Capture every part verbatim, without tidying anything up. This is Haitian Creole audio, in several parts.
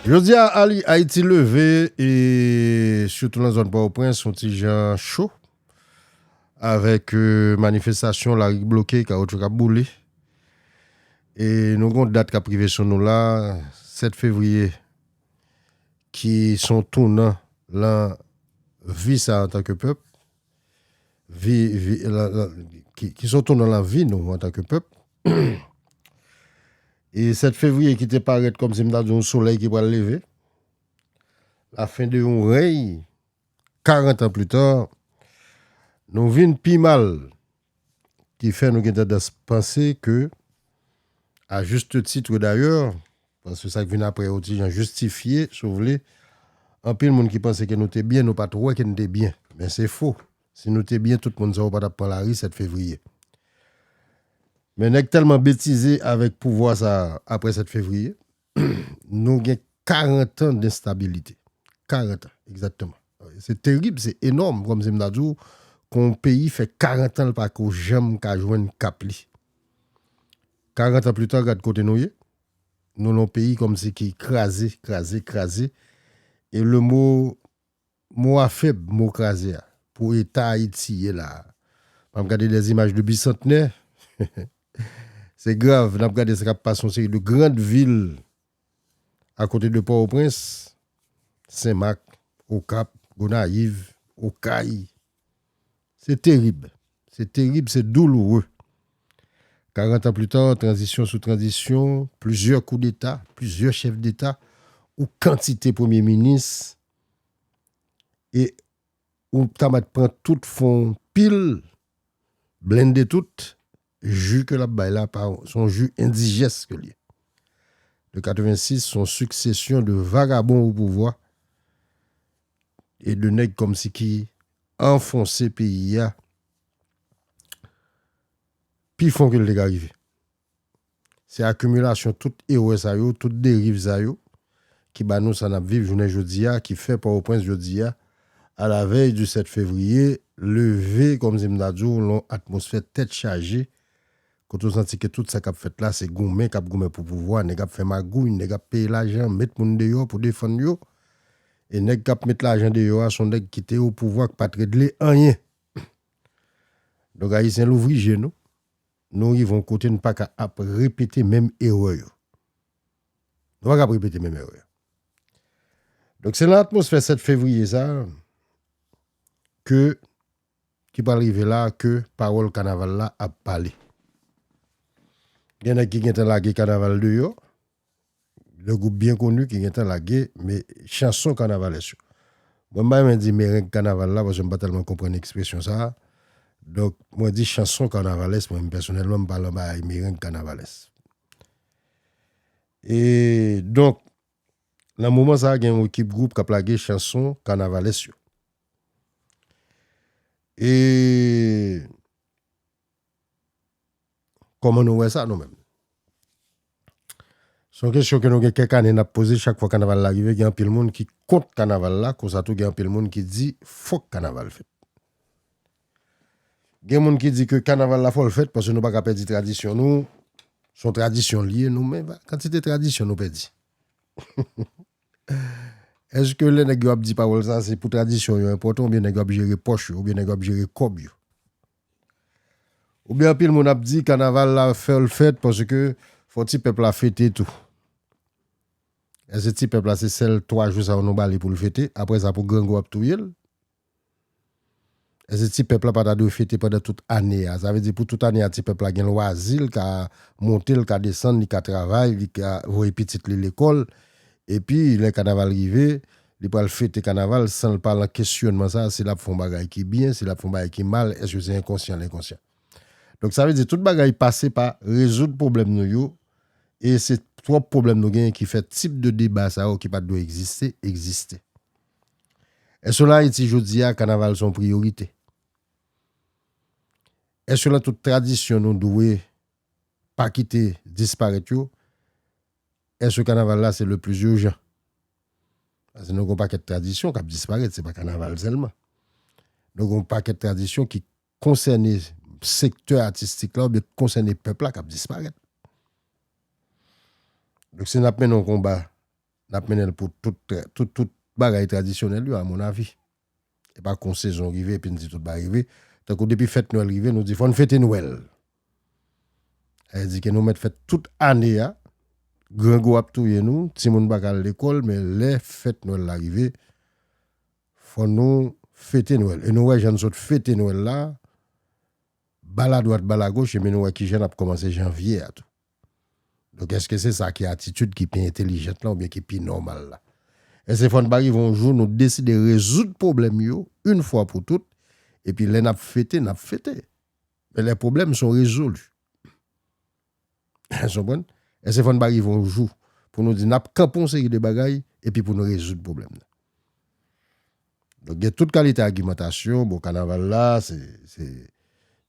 Jodi a, Ayiti leve, e sitou nan zòn Pòtoprens, yon ti jan cho, avèk, e, manifestasyon, lari k bloke, kawotchou k ap boule. E nou gon dat k ap rive sou nou la, sèt fevriye, ki son tounan lan vi sa antanke pèp, vi, vi, la, la, ki, ki son tounan lan vi nou antanke pèp. E sèt fevriye ki te parèt kòmsi m ta di yon solèy ki pral leve, la fen de yon rèy, karant an pli ta, nou vin pi mal, ki fè nou gen tandans panse ke, a juste titre d'ailleurs, paske sa k vin apre yo ti jan jistifye, si w vle, anpil moun ki panse ke nou te byen, nou pa t wè ke n te byen. Men se fo. Si nou te byen, tout moun sa yo pa t ap pran lari sèt fevriye. Men nèg tèlman betize avèk pouvwa sa a apre sèt fevriye, nou gen karant an d enstabilite. Karant an, egzakteman. Se terib, se enòm, kòmsi m ta di w, kon yon peyi fè karant an l pa ko janm ka jwenn kap li. Karant an pli ta, gad kote nou ye. Nou nan yon peyi kòmsi ki kraze, kraze, kraze. E le mo, mo a fèb, mo kraze a, pou eta Ayiti ye la a. M ap gade des images de Bicentenaire. Se grav, n ap gade sa k ap pase yon seri de grand vil akote de Pòtoprens, Senmak, Okap, Gonayiv, Okay. Se terib. Se terib, se douloure. Karant an pli ta, tranzisyon sou tranzisyon, plizyè koudeta, plizyè chèf deta, ou kantite premye minis, e ou ta mèt pran tout fon pil, blende tout, ji ke l ap bay la, pa, se yon ji endijès ke l ye. De katrevensis, se yon siksesyon de vagabon o pouvwa e de nèg kòmsi ki anfonse peyi a pi fon ke l te ka rive. Se akimilasyon tout erè sa yo, tout deriv sa yo, ki ba nou sa n ap viv jounen jodi a, ki fè Pòtoprens jodi a, à la veille du sept février, leve, kòmsi m ta di w, lan yon atmosfè tèt chaje, kote w santi ke tout sa k ap fèt la, se goumen k ap goumen pou pouvwa, nèg ap fè magouy, nèg ap peye lajan, met moun deyò pou defann yo, e nèg k ap met lajan deyò a, se yon nèg ki te o pouvwa, k pa t regle anyen. Donk, Ayisyen, louvri je nou, nou rive yon kote n pa ka ap repete menm erè yo. Nou pa ka ap repete menm erè yo. Donk, se nan atmosfè sèt fevriye sa a ke, ki pral rive la, ke pawòl kanaval la ap pale. Gen nèg ki gentan lage kanaval deyò, de gwoup byen koni ki gentan lage, men chanson kanavalès yo. Mwen, m pa renmen di mereng kanaval la, paske m pa tèlman konprann ekspresyon sa a. Donk, mwen di chanson kanavalès, mwen, pèsonèlman, m pa lan bagay mereng kanavalès. E, donk, nan moman sa a, gen yon ekip gwoup k ap lage chanson kanavalès yo. E, kòman nou wè sa, nou menm? Se yon kesyon ke nou gen kèk ane n ap poze, chak fwa kanaval la rive, gen anpil moun ki kont kanaval la, konsa tou gen anpil moun ki di fòk kanaval fèt. Gen moun ki di ke kanaval la fò l fèt, paske nou pa ka pèdi tradisyon nou, se yon tradisyon l ye, nou, men kantite tradisyon nou pèdi. Èske lè nèg yo ap di pawòl sa, se pou tradisyon yo enpòtan, oubyen nèg yo ap jere pòch yo, oubyen nèg yo ap jere kòb yo? Oubyen anpil moun ap di kanaval la fò l fèt paske fò ti pèp la fete tou. Èske ti pèp la se sèl twa jou sa yo nou ba li pou l fete, apre sa pou grangou ap touye l? Èske ti pèp la pa ta dwe fete pandan tout ane a? Sa vle di pou tout ane a ti pèp la gen lwazi, l ka monte, l ka desann, li ka travay, li ka voye pitit li lekòl. Epi lè kanaval rive, li pral fete kanaval san l pa lan kesyonman sa, si l ap fè yon bagay ki byen, si l ap fè yon bagay ki mal, èske se enkonsyan, l enkonsyan. Donk sa vle di tout bagay pase pa rezoud pwoblèm nou yo, e se twòp pwoblèm nou genyen ki fè tip de deba sa yo ki pa t dwe egziste, egziste. Èske lan Ayiti jodi a, kanaval se yon priyorite? Èske lan tout tradisyon nou dwe pa kite disparèt yo, èske kanaval la se le plus urgent? Paske nou gen yon pakèt tradisyon k ap disparèt, se pa kanaval sèlman. Nou gen yon pakèt tradisyon ki konsène sektè atistik la oubyen konsène pèp la k ap disparèt. Donk, si n ap mennen yon konba n ap mennen l pou tout, tout, tout bagay tradisyonèl yo, amonnavi. E pa kon sezon rive, epi n di tout bagay rive. Tankou depi fèt Nwèl rive, nou di fò n fete Nwèl. Sa vle di ke nou mèt fèt tout ane a, grangou ap touye nou, timoun pa ka al lekòl, men lè fèt Nwèl la rive, fò nou fete Nwèl. E nou wè jan n sot fete Nwèl la, ba l adwat, ba l agoch, epi nou wè kijan n ap kòmanse janvye a tou. Donk, èske se sa ki atitid ki pi entelijant la oubyen ki pi nòmal la? Èske fò n pa rive yon jou nou deside rezoud pwoblèm yo, yon fwa pou tout, epi lè n ap fete, n ap fete? Men les problèmes sont résolus. Ou konprann? Èske fò n pa rive yon jou pou nou di n ap kanpe yon seri de bagay epi pou nou rezoud pwoblèm nan? Donk, gen tout kalite agimantasyon, bon, kanaval la, se, se,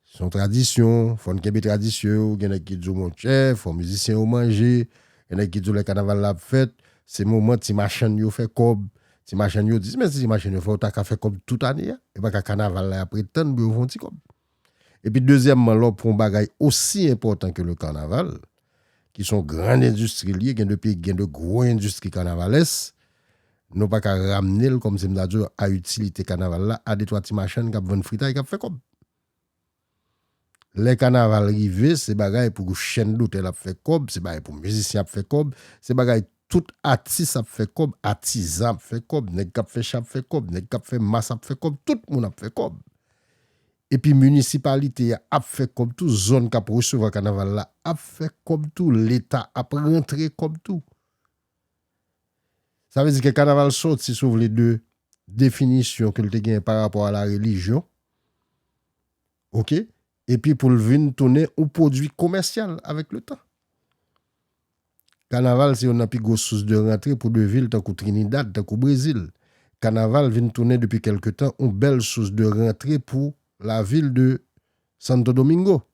se yon tradisyon, fò n kenbe tradisyon yo, gen nèg ki di w, monchè, fò mizisyen yo manje, gen nèg ki di w lè kanaval la ap fèt, se moman ti machann yo fè kòb, ti machann yo di, men si ti machann yo fè, yo ta ka fè kòb tout ane a, e pa ka kanaval la y ap ret tann pou yo fè yon ti kòb. Epi dezyèmman, lè w pran yon bagay osi enpòtan ke le kanaval, ki se yon gran endistri l ye, gen de peyi ki gen de gwo endistri kanavalès, nou pa ka ramne l kòmsi m ta di w a itilite kanaval la, a de twa ti machann k ap vann fritay k ap fè kòb. Lè kanaval rive, se bagay pou chèn dotèl ap fè kòb, se bagay pou mizisyen ap fè kòb, se bagay tout atis ap fè kòb, atizan ap fè kòb, nèg k ap fè chay ap fè kòb, nèg k ap fè mas ap fè kòb, tout moun ap fè kòb. Epi minisipalite a ap fè kòb tou, zòn k ap resevwa kanaval la ap fè kòb tou, leta ap rantre kòb tou. Sa vle di ke kanaval sòti, si w vle, de definisyon ke l te genyen pa rapò a la relijyon, oke, epi pou l vin tounen yon pwodui komèsyal avèk le tan. Kanaval se youn nan pi gwo sous de rantre pou de vil tankou Trinidad, tankou Brezil. Kanaval vin tounen depi kèlke tan yon bèl sous de rantre pou lavil de Santo Domingo.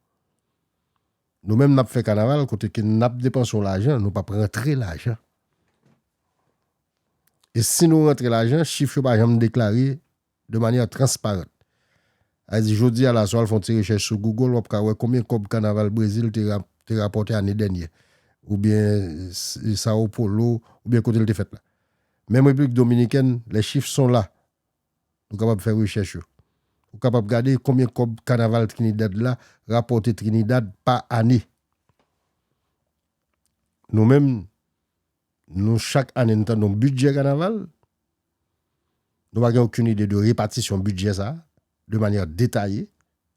Nou menm n ap fè kanaval kote ke n ap depanse yon lajan, nou p ap rantre lajan. E si nou rantre lajan, chif yo pa janm deklare de manyè transparan. Sa vle di, jodi a la, si w al fè yon ti rechèch sou Google, w ap ka wè konbyen kòb kanaval Brezil te ra-, te rapòte ane dènye. Oubyen s-, Sao Paulo, oubyen kote l te fèt la. Menm Repiblik Dominikèn, les chiffres sont là. Nou kapab fè rechèch yo. Ou kapab gade konbyen kòb kanaval Trinidad la rapòte Trinidad pa ane. Nou menm, nou chak ane, nou tande yon bidjè kanaval. Nou pa gen okenn ide de repatisyon bidjè sa a, de manyè detaye,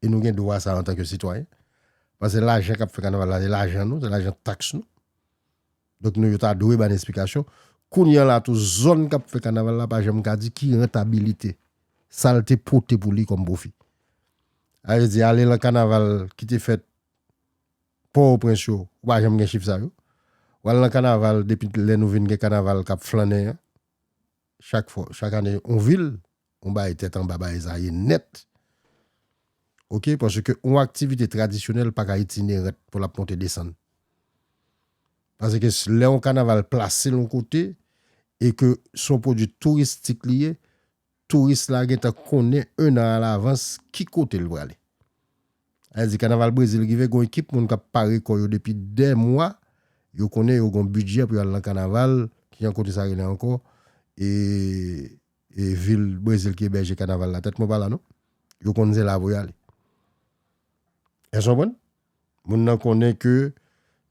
e nou gen dwa sa a antanke sitwayen. Paske lajan k ap fè kanaval la, se lajan nou, se lajan taks nou. Donk, nou, yo ta dwe ba n esplikasyon. Kounye a la, tou zòn k ap fè kanaval la pa janm ka di ki rantabilite sa l te pote pou li kòm pwofi. Sa vle di, ale nan kanaval ki te fèt Pòtoprens yo, ou pa janm gen chif sa yo. Ou al nan kanaval, depi lè nou vin gen kanaval k ap flannen an, chak fwa, chak ane, yon vil, yon bagay tèt anba, bagay sa ye nèt. Oke, paske yon aktivite tradisyonèl pa ka itinerant pou l ap monte desann. Paske s-, lè yon kanaval plase l yon kote e ke se yon pwodui touristik li ye, touris la gentan konnen ennan alavans ki kote l prale. Sa vle di, kanaval Brezil rive, gen yon ekip moun k ap pare kò yo depi dè mwa, yo konnen yo gen yon bidjè pou yo al nan kanaval, ki jan kote sa rele ankò, e, e vil Brezil ki ebèje kanaval la, tèt mwen pa la non. Yo konn se la pou y ale. Èske w konprann? Moun nan konnen ke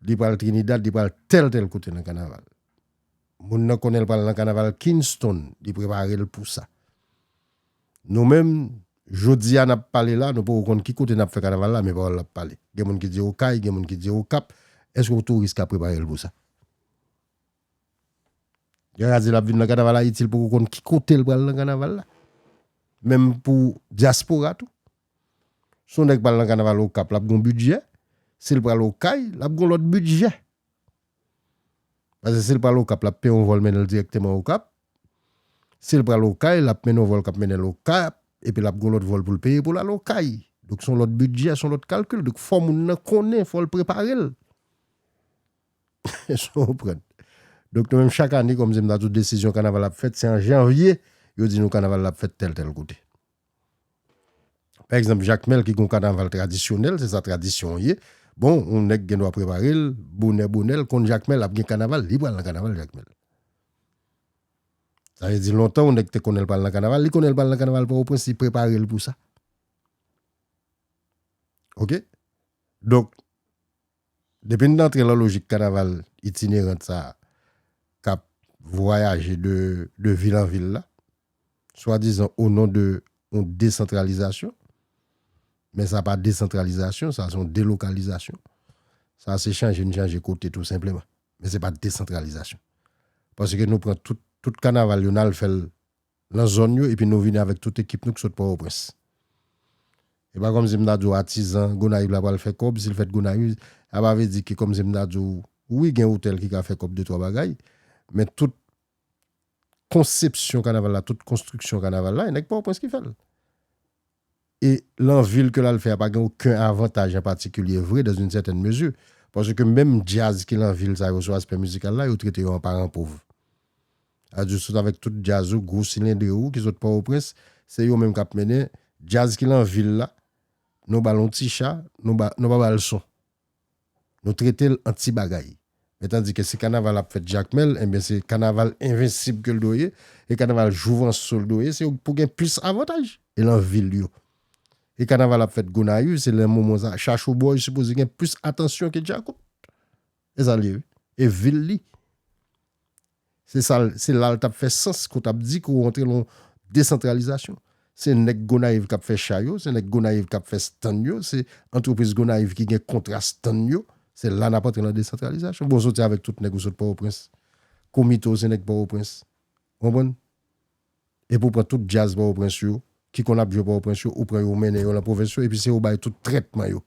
li pral Trinidad, li pral tèl, tèl kote nan kanaval. Moun nan konnen l pral nan kanaval Kingston, li prepare l pou sa. Nou menm, jodi a n ap pale la, nou poko konn ki kote n ap fè kanaval la, men pawòl la ap pale. Gen moun ki di Okay, gen moun ki di Okap. Èske yon touris ka prepare l pou sa? Yo ka di l ap vin nan kanaval Ayiti, l poko konn ki kote l pral nan kanaval la. Menm pou dyaspora tou. Si yon nèg pral nan kanaval Okap, l ap gen yon bidjè. Si l pral Okay, l ap gen yon lòt bidjè. Paske si l pral Okap, l ap peye yon vòl mennen l dirèkteman Okap. Si l pral Okay, l ap mennen yon vòl k ap mennen l Okap, epi l ap gen yon lòt vòl pou l peye pou l al Okay. Donk, se yon lòt bidjè, se yon lòt kalkil. Donk, fò moun nan konnen, fò l prepare l. Èske w konprann? Donk, nou menm, chak ane, kòmsi m ta di w, desizyon kanaval ap fèt, se an janvye, yo di nou kanaval la ap fèt tèl, tèl kote. Pa egzanp, Jakmèl ki gen yon kanaval tradisyonèl, se sa tradisyon an ye. Bon, yon nèg gen dwa prepare l, bonè, bonè, l konn Jakmèl ap gen kanaval, li pral nan kanaval Jakmèl. Sa vle di lontan yon nèg te konnen l pral nan kanaval, li konnen l pral nan kanaval Pòtoprens, li prepare l pou sa. Oke? Donk, depi n antre nan lojik kanaval itinerant sa a, k ap vwayaje de, de vil an vil la, swadizan o non de yon desantralizasyon, men sa pa desantralizasyon, sa se yon delokalizasyon. Sa se chanje n chanje kote tou senpleman. Men se pa desantralizasyon. Paske nou pran tout, tout kanaval yo, n al fè l nan zòn yo, epi nou vini avèk tout ekip nou ki sot Pòtoprens. E pa kòmsi m ta di w atizan Gonayiv la pral fè kòb, si l fèt Gonayiv, sa pa vle di ke kòmsi m ta di w, wi, gen otèl ki ka fè kòb de twa bagay, men tout konsepsyon kanaval la, tout konstriksyon kanaval la, e nèg Pòtoprens ki fè l. E lan vil ke l al fè a pa gen okenn avantaj an patikilye vre, dans une certaine mesure. Paske menm djaz ki lan vil sa yo sou aspè mizikal la, yo trete yo an paran pov. Sa vle di, sot avèk tout djaz ou, gwo silendre ou, ki sot Pòtoprens, se yo menm k ap mennen. Djaz ki lan vil la, nou ba l yon ti cha, nou ba, nou pa ba l son. Nou trete l an ti bagay. Men tandike si kanaval ap fèt Jakmèl, enben se kanaval envensib ke l dwe ye, e kanaval Jouvanso l dwe ye, se pou gen plis avantaj. E lan vil yo. E kanaval ap fèt Gonayiv, se lan moman sa, Chachobòy sipoze gen plis atansyon ke Djakout. E sa l ye, wi. E vil li. Se sa, se la l t ap fè sans, ke w t ap di ke w antre nan yon desantralizasyon. Se nèg Gonayiv k ap fè cha yo, se nèg Gonayiv k ap fè stand yo, se antrepriz Gonayiv ki gen kontra stand yo, se la n ap antre nan desantralizasyon. Bon, w soti avèk tout nèg ou sot Pòtoprens. Komite w se nèg Pòtoprens. Ou konprann? Epi w pran tout djaz Pòtoprens yo, ki konn ap jwe Pòtoprens yo, ou pran yo, ou mennen yo lan pwovens yo, epi se yo bay tout trètman yo.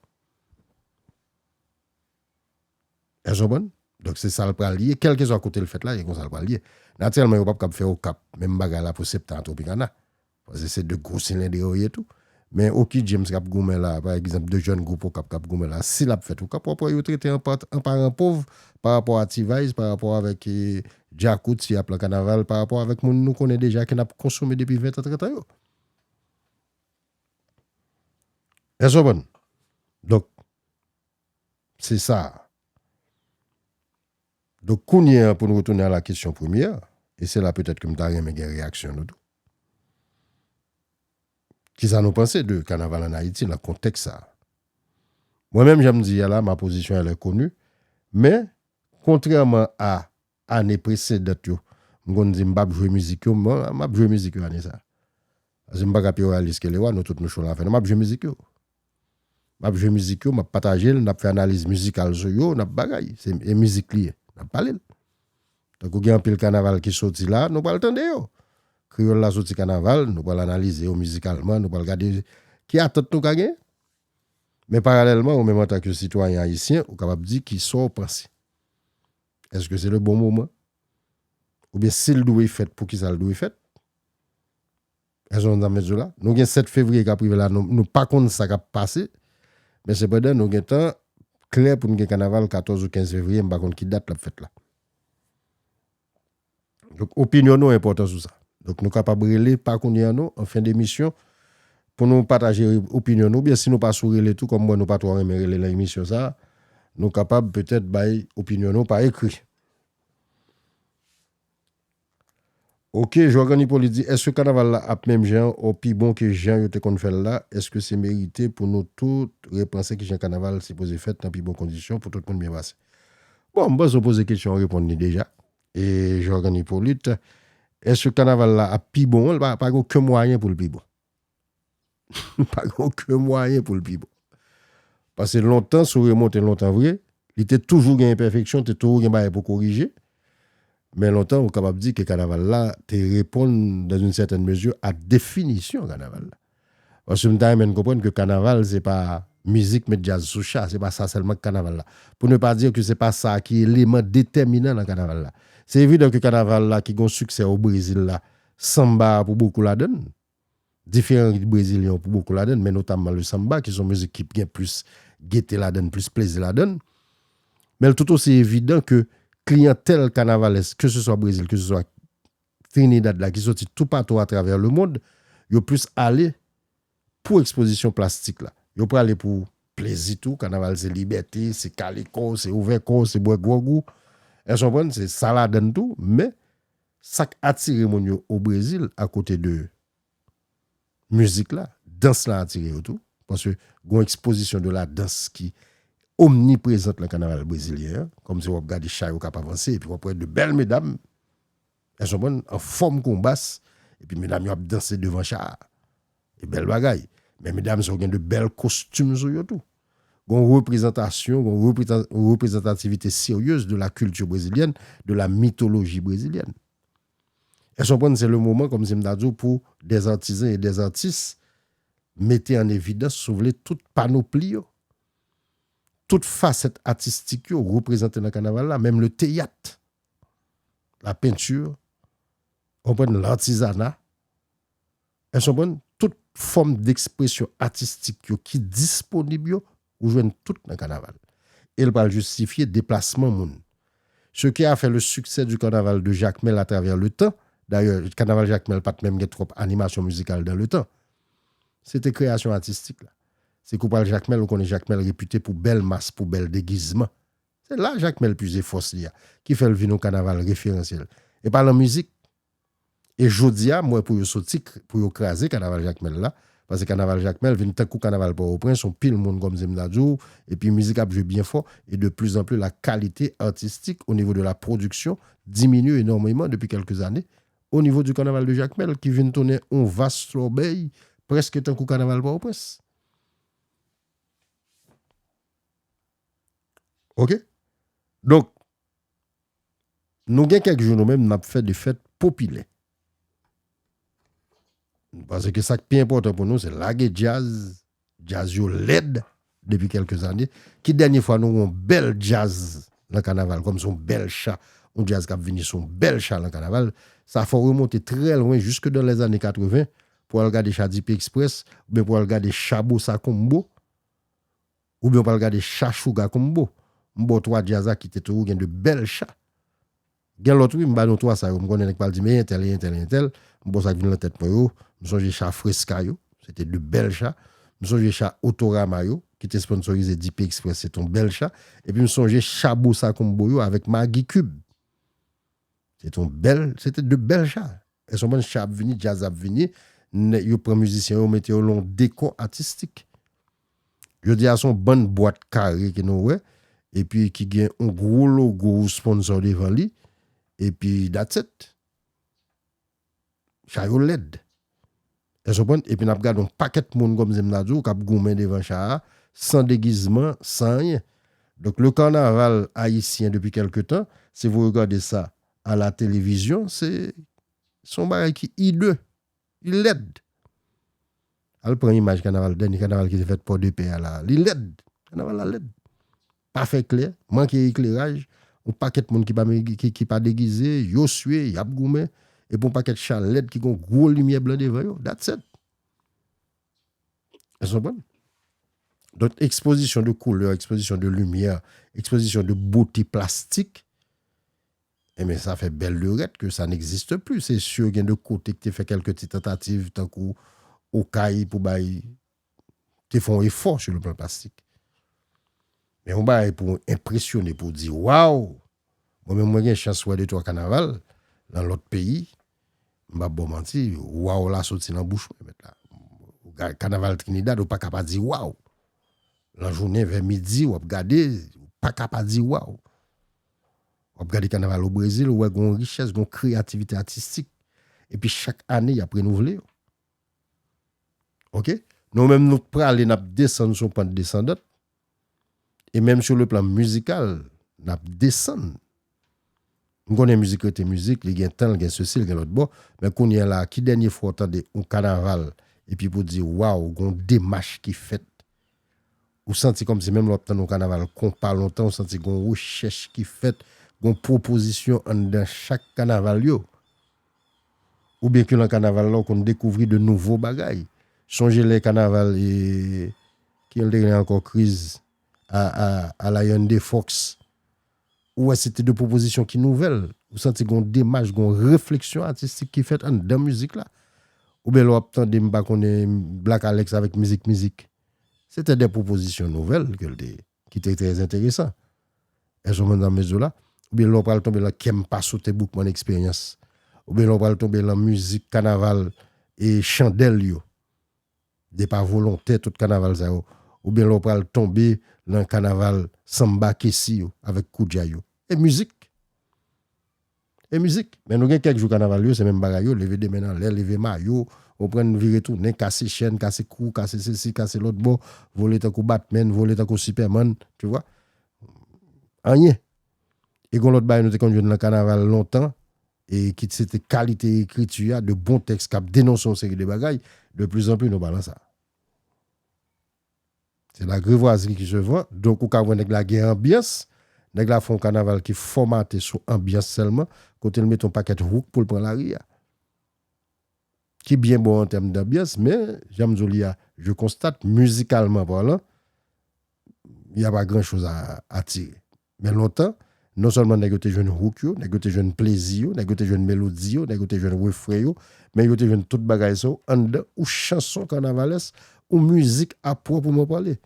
Èske w konprann? Donk, se sa l pral ye, kèlkeswa kote l fèt la, e konsa l pral ye. Natirèlman, yo p ap kab fè Okap menm bagay la pou Septan a Tropicana. Paske se de gwo silendre yo ye tou. Men Oky James k ap goumen la, pa egzanp, de jèn gwoup Okap k ap goumen la, si l ap fèt Okap, w ap wè yo trete an pa, an paran pov pa rapò a T-Vice, pa rapò avèk, eh, Djakout, si y ap lan kanaval, pa rapò avèk moun nou konnen deja ke n ap konsome depi ven tan, trant an yo. Èske w konprann? Donk, se sa. Donk, kounye a, pou nou retounen a la kesyon premyè, e se la petèt ke m ta renmen gen reyaksyon nou tou. Kisa nou panse de kanaval an Ayiti nan kontèks sa a? Mwen menm, jan m di a la, ma position elle est connue, men, kontrèman a ane presedan yo, m konn di m p ap jwe mizik yo, m, m ap jwe mizik yo ane sa a. Paske m pa ka pi reyalist ke Lewa, nou tout nou cho la fè. Non, m ap jwe mizik yo. M ap jwe mizik yo, m ap pataje l, n ap fè analiz mizikal sou yo, n ap bagay. Se, e mizik li ye, n ap pale l. Tankou gen anpil kanaval ki soti la, nou pral tande yo. Kreyòl la soti kanaval, nou pral analize yo mizikalman, nou pral gade ki atant nou ka gen. Men paralèlman, ou menm antanke sitwayen ayisyen, ou kapab di ki sa w panse. Èske se le bon moman? Oubyen si l dwe fèt, poukisa l dwe fèt? Èske w konn sa m vle di w la? Nou gen sèt fevriye k ap rive la, nou, nou pa konn sa k ap pase, men sepandan, nou gentan klè pou n gen kanaval katòz ou kenz fevriye, m pa konn ki dat l ap fèt la. Donk, opinyon nou enpòtan sou sa. Donk, nou kapab rele pa kounye a non, an fen demisyon, pou nou pataje opinyon nou, oubyen si nou pa sou rele tou, kòm mwen nou pa twò renmen rele nan emisyon sa a, nou kapab petèt bay opinyon nou pa ekri. Oke, Jorgan Hyppolite di, èske kanaval la ap menm jan, o pi bon ke jan yo te konn fè l la? Èske se merite pou nou tout repanse kijan kanaval sipoze fèt nan pi bon kondisyon pou tout moun byen pase? Bon, m panse w poze kesyon an, reponn li deja. E Jorgan Hyppolite, èske kanaval la ap pi bon? Pa, pa gen okenn mwayen pou l pi bon. Pa gen okenn mwayen pou l pi bon. Paske lontan, si w remonte lontan vre, li te toujou gen enpèfeksyon, te toujou gen bagay pou korije. Men lontan, ou kapab di ke kanaval la te reponn, dans une certaine mesure, a definisyon kanaval la. Paske m ta renmen n konprann ke kanaval, se pa mizik met djaz sou cha, se pa sa sèlman k kanaval la. Pou ne pa di ke se pa sa ki eleman detèminan nan kanaval la. Se evidan ke kanaval la ki gen siksè o Brezil la, sanba a pou bokou ladan l. Diferan rit brezilyen yo pou bokou ladan l, men notamman le samba, ki se yon mizik ki gen plis gete ladan l, plis plezi ladan l. Men l tout osi evidan ke kliyantèl kanavalès, ke se swa Brezil, ke se swa Trinidad la, ki soti toupatou atravè lemond, yo plis ale pou ekspozisyon plastik la. Yo prale pou plezi tou, kanaval se libète, se kale kò w, se ouvè kò w, se bwè gwòg ou. Èske w konprann? Se sa ladan l tou, men Sa k atire moun yo o Brezil, akote de mizik la, dans la atire yo tou. Paske gen yon ekspozisyon de la dans ki omniprezant nan kanaval brezilyen an. Kòmsi w ap gade cha yo k ap avanse, epi w ap wè de bèl medam, èske w konprann, an fòm kon bas, epi medam yo ap danse devan cha a. E bèl bagay. Men medam sa yo gen de bèl kostim sou yo tou. Gon reprezantasyon, gon reprezan- reprezantativite seryez de la culture brésilienne, de la mythologie brésilienne. Èske w konprann, se le moman, kòmsi m ta di w, pou des artisans et des artistes mete an evidans, si w vle, tout panopli yo, tout fasèt atistik yo reprezante nan kanaval la, menm le teyat, la penti, w konprann, latizana, èske w konprann, tout fòm dekspresyon atistik yo ki disponib yo, ou jwenn tout nan kanaval. E l pral jistifye deplasman moun. Ce qui a fait le succès du carnaval de Jacmel à travers le temps, dayè, kanaval Jakmèl pa t menm gen twòp animasyon mizikal dan le tan. Se te kreyasyon atistik la. Se kou pral Jakmèl, ou konnen Jakmèl repite pou bèl mas, pou bèl degizman. Se la Jakmèl puize fòs li a, ki fè l vin yon kanaval referansyèl. E pa lan mizik. E jodi a, m wè pou yo soti, k- pou yo kraze kanaval Jakmèl la, paske kanaval Jakmèl vin tankou kanaval Pòtoprens, yon pil moun kòmsi m ta di w, epi mizik ap jwe byen fò, e de plus en plus la qualité artistique au niveau de la production diminue énormément depuis quelques années au niveau du carnaval de Jakmèl, ki vin tounen yon vas lòbèy, prèske tankou kanaval Pòtoprens. Oke? Donk, nou gen kèk jou nou menm n ap fè de fèt popilè. Paske sa k pi enpòtan pou nou, se lage djaz, djaz yo lèd depi kèlke zane. Ki dènye fwa nou wè yon bèl djaz lan kanaval, kòm se yon bèl cha, yon djaz k ap vini se yon bèl cha lan kanaval? Sa fè w remonte trè lwen, jiske dan lèzane katreven, pou w al gade cha Dipi Express, oubyen pou w al gade cha Bossa Combo, oubyen w pral gade cha Sugar Combo. M ba w twa djaz la ki te toujou gen de bèl cha. Gen lòt wi, m ba nou twa sa yo. M konnen nèg pral di, men entèl, entèl, entèl. M ba w sa k vin nan tèt mwen yo. M sonje cha Fresca yo. Se te de bèl cha. M sonje cha Autorama yo, ki te sponsorize Dipi Express. Se te yon bèl cha. Epi m sonje cha Bossa Combo yo avèk Maggie Cube. Se te yon bèl, se te de bèl cha. Èske w konprann, cha ap vini, djaz ap vini, nè- yo pran mizisyen yo, mete yo lan yon dekò atistik. Jodi a, se yon bann bwat kare ke nou wè, epi ki gen yon gwo logo ou sponsor devan li, epi that's it. Cha yo lèd. Èske w konprann? Epi n ap gade yon pakèt moun, kòm si m ta di w, k ap goumen devan cha a, san degizman, san anyen. Donk, le carnaval haïtien, depuis quelque temps, si vous regardez ça à la télévision, se, se yon bagay ki hideux, li lèd. Al pran imaj kanaval, dènye kanaval ki te fèt Pòdepè a la, li lèd. Kanaval la lèd. Pa fè klè, manke ekleraj, yon pakèt moun ki pa, ki, ki pa degize, yo swe, y ap goumen, epi yon pakèt cha lèd ki gen yon gwo limyè blan devan yo. That's it. Èske w konprann? Donk, ekspozisyon de koulè, ekspozisyon de limyè, ekspozisyon de bote plastik, enben, sa fè bèl lorèt ke sa n'existe plus. Se si gen de kote ki te fè kèlke ti tantativ, tankou Okay, pou bay, te fè yon efò sur le plan plastik. Men yon bagay pou enpresyone, pou di, waw! Mwen menm, mwen gen chans wè de twa kanaval nan lòt peyi. M p ap ba w manti, waw la soti nan bouch mwen, mèt la. Ou gade kanaval Trinidad, ou pa ka pa di waw. Lan jounen, vè midi, w ap gade, ou pa ka pa di waw. W ap gade kanaval o Brezil, ou wè gon richès, gon kreyativite atistik. Epi chak ane, y ap renouvle yo. Oke? Nou menm, nou prale, n ap desann sou pant desandan. E menm sou le plan mizikal, n ap desann. M konnen mizik rete mizik, li gen tan, li gen sesi, li gen lòt bò. Men kounye a la, ki dènye fwa w tande yon kanaval, epi pou di, waw, gon demach ki fèt. Ou santi kòmsi menm lè w ap tann yon kanaval konpa lontan, ou santi gon rechèch ki fèt, gon pwopozisyon anndan chak kanaval yo. Oubyen ke lan kanaval la, ou konn dekouvri de nouvo bagay. Sonje lè kanaval, e, ki l te rele ankò, Kriz a, a, a Lion de Fox. Ou wè se te de pwopozisyon ki nouvèl. Ou santi gon demach, gon refleksyon atistik ki fèt anndan mizik la. Oubyen lè w ap tande, m pa konnen, Black Alex avèk Mizik Mizik. Se te de pwopozisyon nouvèl ke l te ye, ki te trè enteresan. Èske w konprann sa m vle di w la? Oubyen lè w pral tonbe lan Kè m pa sote Boukman Eksperyans. oubyen lè w pral tonbe lan mizik kanaval e chandèl yo, de pa volontè tout kanaval sa yo, oubyen lè w pral tonbe lan kanaval sanba kesi yo avèk koudjay yo. E mizik. E mizik. Men nou gen kèk jou kanaval yo, se menm bagay yo, leve de men anlè, leve mayo, ou pran vire tounen, kase chèn, kase kou, kase sesi, kase lòt bò, vole tankou Batman, vole tankou Superman, tu vois. Anyen. E gon lòt bagay nou te konn jwenn lan kanaval lontan, e ki se te kalite ekriti a, de bon tèks k ap denonse yon seri de bagay, de plus en plus nou pa lan sa. Se la grivoiserie qui se vend, donk ou ka wè nèg la gen anbyans, nèg la fè yon kanaval ki fòmate sou anbyans sèlman, kote l mete yon pakèt hook pou l pran lari a. Ki byen bon an tèm danbyans, men, jan m di w li a, je constate, mizikalman palan, y a pas grand chose à, à tirer. Men lontan, non sèlman nèg yo te jwenn hook yo, nèg yo te jwenn plezi yo, nèg yo te jwenn melodi yo, nèg yo te jwenn refren yo, men yo te jwenn tout bagay sa yo anndan ou chanson kanavalès, ou mizik a pwòpman pale.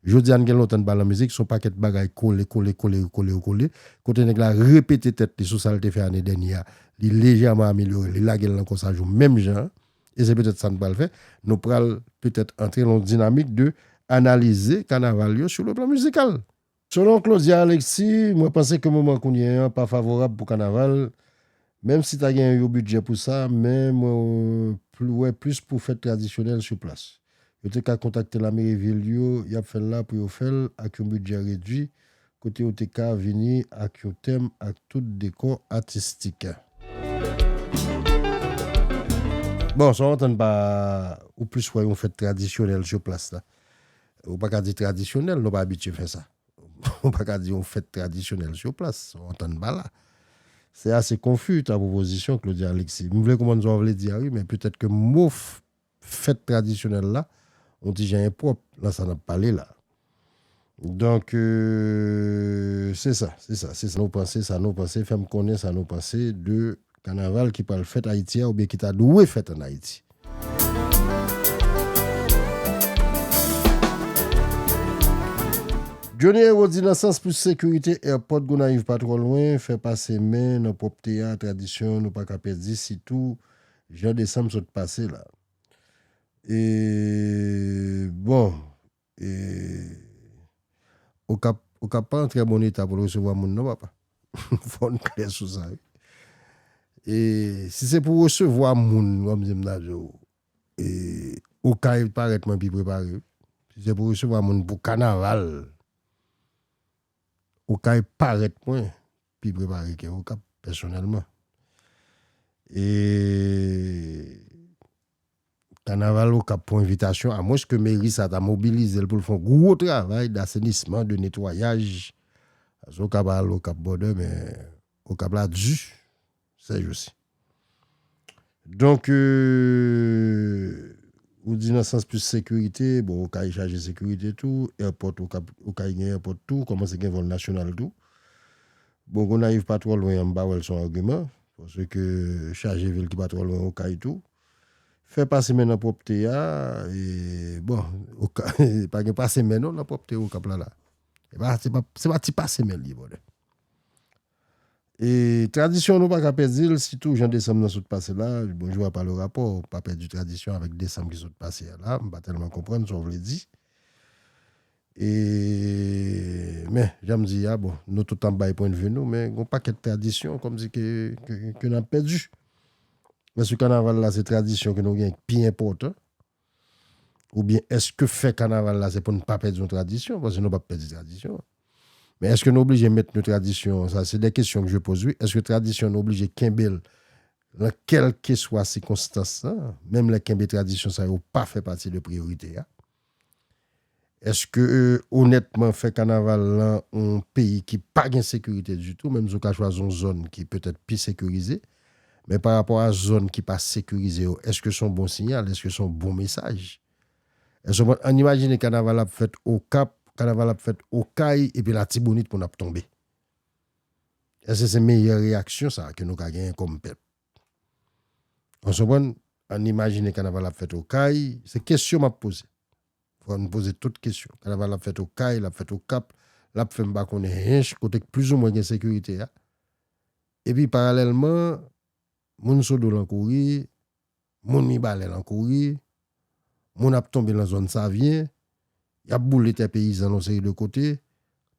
Jodi a n gen lontan n pa lan mizik, se yon pakèt bagay kole, kole, kole, kole, kole, kote nèg la repete tèt li sou sa l te fè ane dènye a. Li lejèman amelyore, li lage l nan kò sa jou menm jan an. E se petèt sa n pral fè. Nou pral petèt antre lan yon dinamik de analize kanaval yo sou le plan mizikal. Selon Claudia Alexis, mwen panse ke moman kounye an pa favorab pou kanaval, menm si ta gen yon bidjè pou sa, men mwen pl- wè plis pou fèt tradisyonèl sou plas. Yo te ka kontakte lameri vil yo, y ap fè l la pou yo fè l ak yon bidjè redui, kote yo te ka vini ak yon tèm ak tout dekò atistik. Bon, sa w antann pa ou plis wè yon fèt tradisyonèl sou plas la. Ou pa ka di tradisyonèl, nou pa abitye fè sa. Ou pa ka di yon fèt tradisyonèl sou plas, sa w antann pa la. Se ase konfi ta pwopozisyon, Claudia Alexis. M vle konprann sa w vle di a, wi, men petèt ke mo f- fèt tradisyonèl la, yon ti jan enpwòp lan sa n ap pale la. Donk, euh, se sa, se sa, se sa nou panse, sa nou panse, fè m konnen sa nou panse de kanaval ki pral fèt Ayiti a oubyen ki ta dwe fèt ann Ayiti. Johnny Héro di nan sans pou sekirite, airport Gonayiv pa twò lwen, fè pase men nan pwòpte a, tradisyon nou pa ka pèdi, sitou jan desanm sot pase la. E, bon, e, Okap, Okap pa an trè bon eta pou l resevwa moun non, papa. Fò n klè sou sa, wi. E si se pou resevwa moun, kòm di m nan di w, e, Okay parèt mwen pi prepare, wi. Si se pou resevwa moun pou kanaval, Okay parèt mwen pi prepare ke Okap, pèsonèlman. E kanaval Okap pou envitasyon, amwenske meri sa ta mobilize l pou l fè yon gwo travay dasenisman, de netwayaj. Paske Okap al Okap bòdè, men Okap la di, sèjousi. Donk, euh, ou di nan sans plis sekirite, bon, Okay chaje sekirite tou, airport, Okay, Okay gen airport tou, kòmanse gen vòl nasyonal tou. Bon, Gonayiv pa twò lwen an, m pa wè l se yon agiman, paske chaje vil ki pa twò lwen Okay tou. Fè pase men nan pwòpte a, e, bon, Okay, pa gen pase men non nan pwòpte Okap la la. E pa, se pa, se pa ti pase men l ye, brother. E tradisyon nou pa ka pèdi l, sitou jan desanm nan sot pase la, bonjou a pa le rapò, pa pèdi tradisyon avèk desanm ki sot pase a la, m pa tèlman konprann sa w vle di. E, men, jan m di a, bon, nou tout ap bay pwennvi nou, men gon pakèt tradisyon kòmsi ke, ke, ke n ap pèdi. Èske kanaval la se tradisyon ke nou gen ki pi enpòtan? Oubyen èske fè kanaval la se pou n pa pèdi yon tradisyon? Paske nou p ap pèdi tradisyon an. Men èske nou oblije mentni tradisyon an? Sa, se de kesyon ke je pose, wi. Èske tradisyon nou oblije kenbe l nan kèlkeswa sikonstans lan, menm lè kenbe tradisyon sa yo pa fè pati de priyorite a? Èske, euh, onètman, fè kanaval lan yon peyi ki pa gen sekirite ditou, menm si w ka chwazi yon zòn ki petèt pi sekirize, men pa rapò a zòn ki pa sekirize yo, èske se yon bon siyal? Èske se yon bon mesaj? Èske w konprann? Ann imajine kanaval ap fèt Okap, kanaval ap fèt Okay, epi Latibonit pou n ap tonbe. Èske se meyè reyaksyon sa ke nou ka genyen kòm pèp? Ou konprann? Ann imajine kanaval ap fèt Okay, se kesyon m ap poze. Fò n poze tout kesyon. Kanaval ap fèt Okay, l ap fèt Okap, l ap fè m pa konnen hench, kote k plizoumwen gen sekirite a. Epi paralèlman, moun Sodo lan kouri, moun Mibalè lan kouri, moun ap tonbe lan zòn Savyen, y ap boule tè peyizan lan yon seri de kote,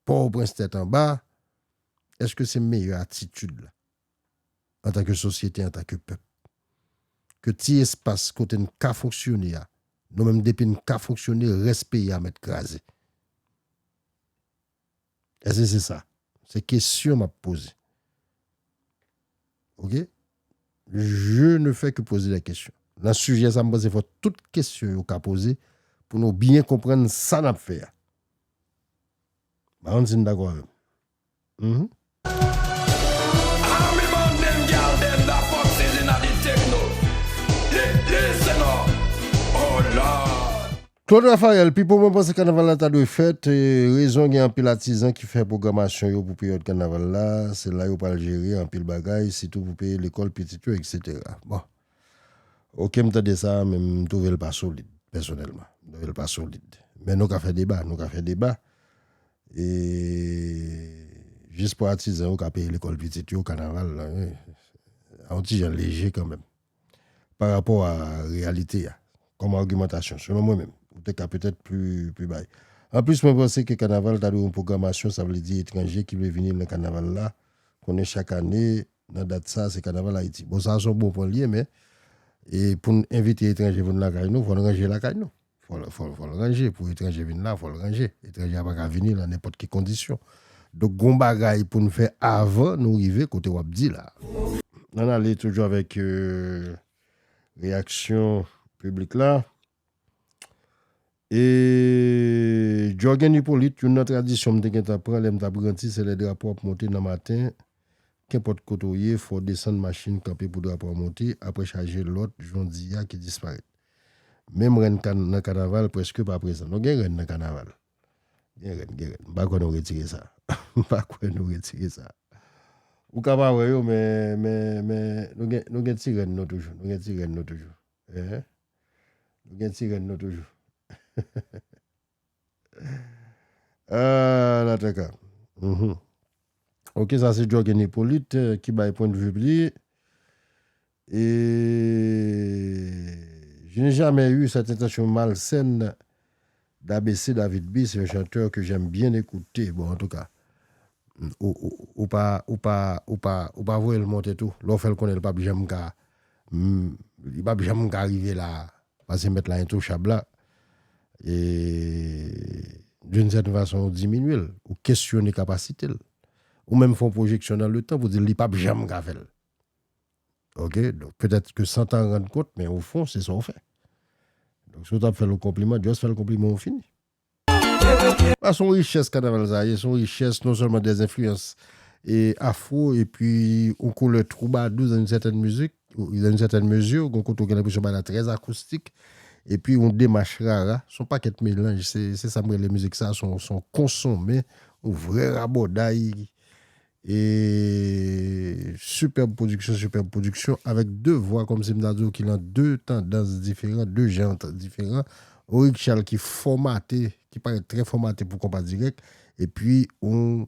Pòtoprens tèt anba, èske se meyè atitid la, antanke sosyete, antanke pèp? Ke ti espas kote n ka fonksyone a, nou menm depi n ka fonksyone, rès peyi a mèt kraze. Èske se sa? Se kesyon m ap poze. Oke? Je ne fais que poser des questions. Nan sijè sa, m panse fò tout kesyon yo ka poze pou nou byen konprann sa n ap fè a. M pa konn si n dakò avè m. Mhm. Army man dem, gyal dem, da fuck season a di techno. Li- Listen up. Oh Lord. Claude Raphaël, Pipo, mwen panse kanaval la ta dwe fèt. E, rezon, gen anpil atizan ki fè pwogramasyon yo pou peryòd kanaval la. Se la yo pral jere anpil bagay, sitou pou peye lekòl pitit yo, etsetera. Bon. Oke, m tande sa, men m twouve l pa solid, pèsonèlman. M twouve l pa solid. Men nou ka fè deba, nou ka fè deba. E jis pou atizan yo ka peye lekòl pitit yo, kanaval la, wi. A yon ti jan leje kanmenm. Pa rapò a reyalite a. Kòm agimantasyon, selon mwen menm, ou te ka petèt pli, pli bay. Anplis, mwen panse ke kanaval ta dwe yon pwogramasyon, sa vle di etranje ki vle vini nan kanaval la, konnen chak ane, nan dat sa, se kanaval Ayiti. Bon, sa se yon bon pwen l ye, men e pou n envite etranje vin lakay nou, fò n ranje lakay nou. Fò l, fò l, fò l ranje. Pou etranje vin la, fò l ranje. Etranje a pa ka vini nan nenpòt ki kondisyon. Donk, gon bagay pou n fè avan nou rive kote w ap di la. Ann ale toujou avèk, euh, reyaksyon piblik la. E Jorgen Hyppolite, youn nan tradisyon m te gentan pran lè m t ap granti, se lè drapo ap monte nan maten, kenpòt kote w ye, fò w desann machin kanpe pou drapo a monte, apre chaje lòt, jan w di a, ki disparèt. Menm rèn kan- nan kanaval prèske pa prezan. Non, gen rèn nan kanaval. Gen rèn, gen rèn. M pa kwè nou retire sa. M pa kwè nou retire sa. Ou ka pa wè yo, men, men, men nou gen, nou gen ti rèn nou toujou. Nou gen ti rèn nou toujou. Eh? Nou gen ti rèn nou toujou. Ah, la tèka. Mhm. Ok, sa se Jorgen Hyppolite, euh, ki bay pwennvi li. Et je n'ai jamais eu cette intention malsaine d'abaisser David B. C'est un chanteur que j'aime bien écouter. Bon, en tout cas, ou, ou, ou pa, ou pa, ou pa, ou pa voye l monte tou. Lè w fè l konnen l p ap janm ka, mm, li p ap janm ka rive la. Paske mèt la entouchab la. E d'une certaine façon, ou diminye l, ou kesyone kapasite l. Ou menm fè yon pwojeksyon nan le tan pou di li p ap janm ka fè l. Ok, donk petèt ke san tan rann kont, men o fon, se sa w fè. Donk si w t ap fè l yon konpliman, just fè l konpliman, ou fini. Sa se yon richès kanaval sa ye, se yon richès non sèlman des influences e afro, epi yon koulè twoubadou dans une certaine musique, dans une certaine mesure, gon kote w gen lenpresyon bagay la trè akoustik, epi yon demach rara, se yon pakèt melanj, se, se sa m rele mizik sa, se yon, se yon konsonmen, yon vrè rabòday, e sipèb pwodiksyon, sipèb pwodiksyon, avèk de vwa, kòmsi m ta di w, ki nan de tandans diferan, de jan t- diferan. Yon Rick Charles ki fòmate, ki parèt trè fòmate pou konpa dirèk, epi yon,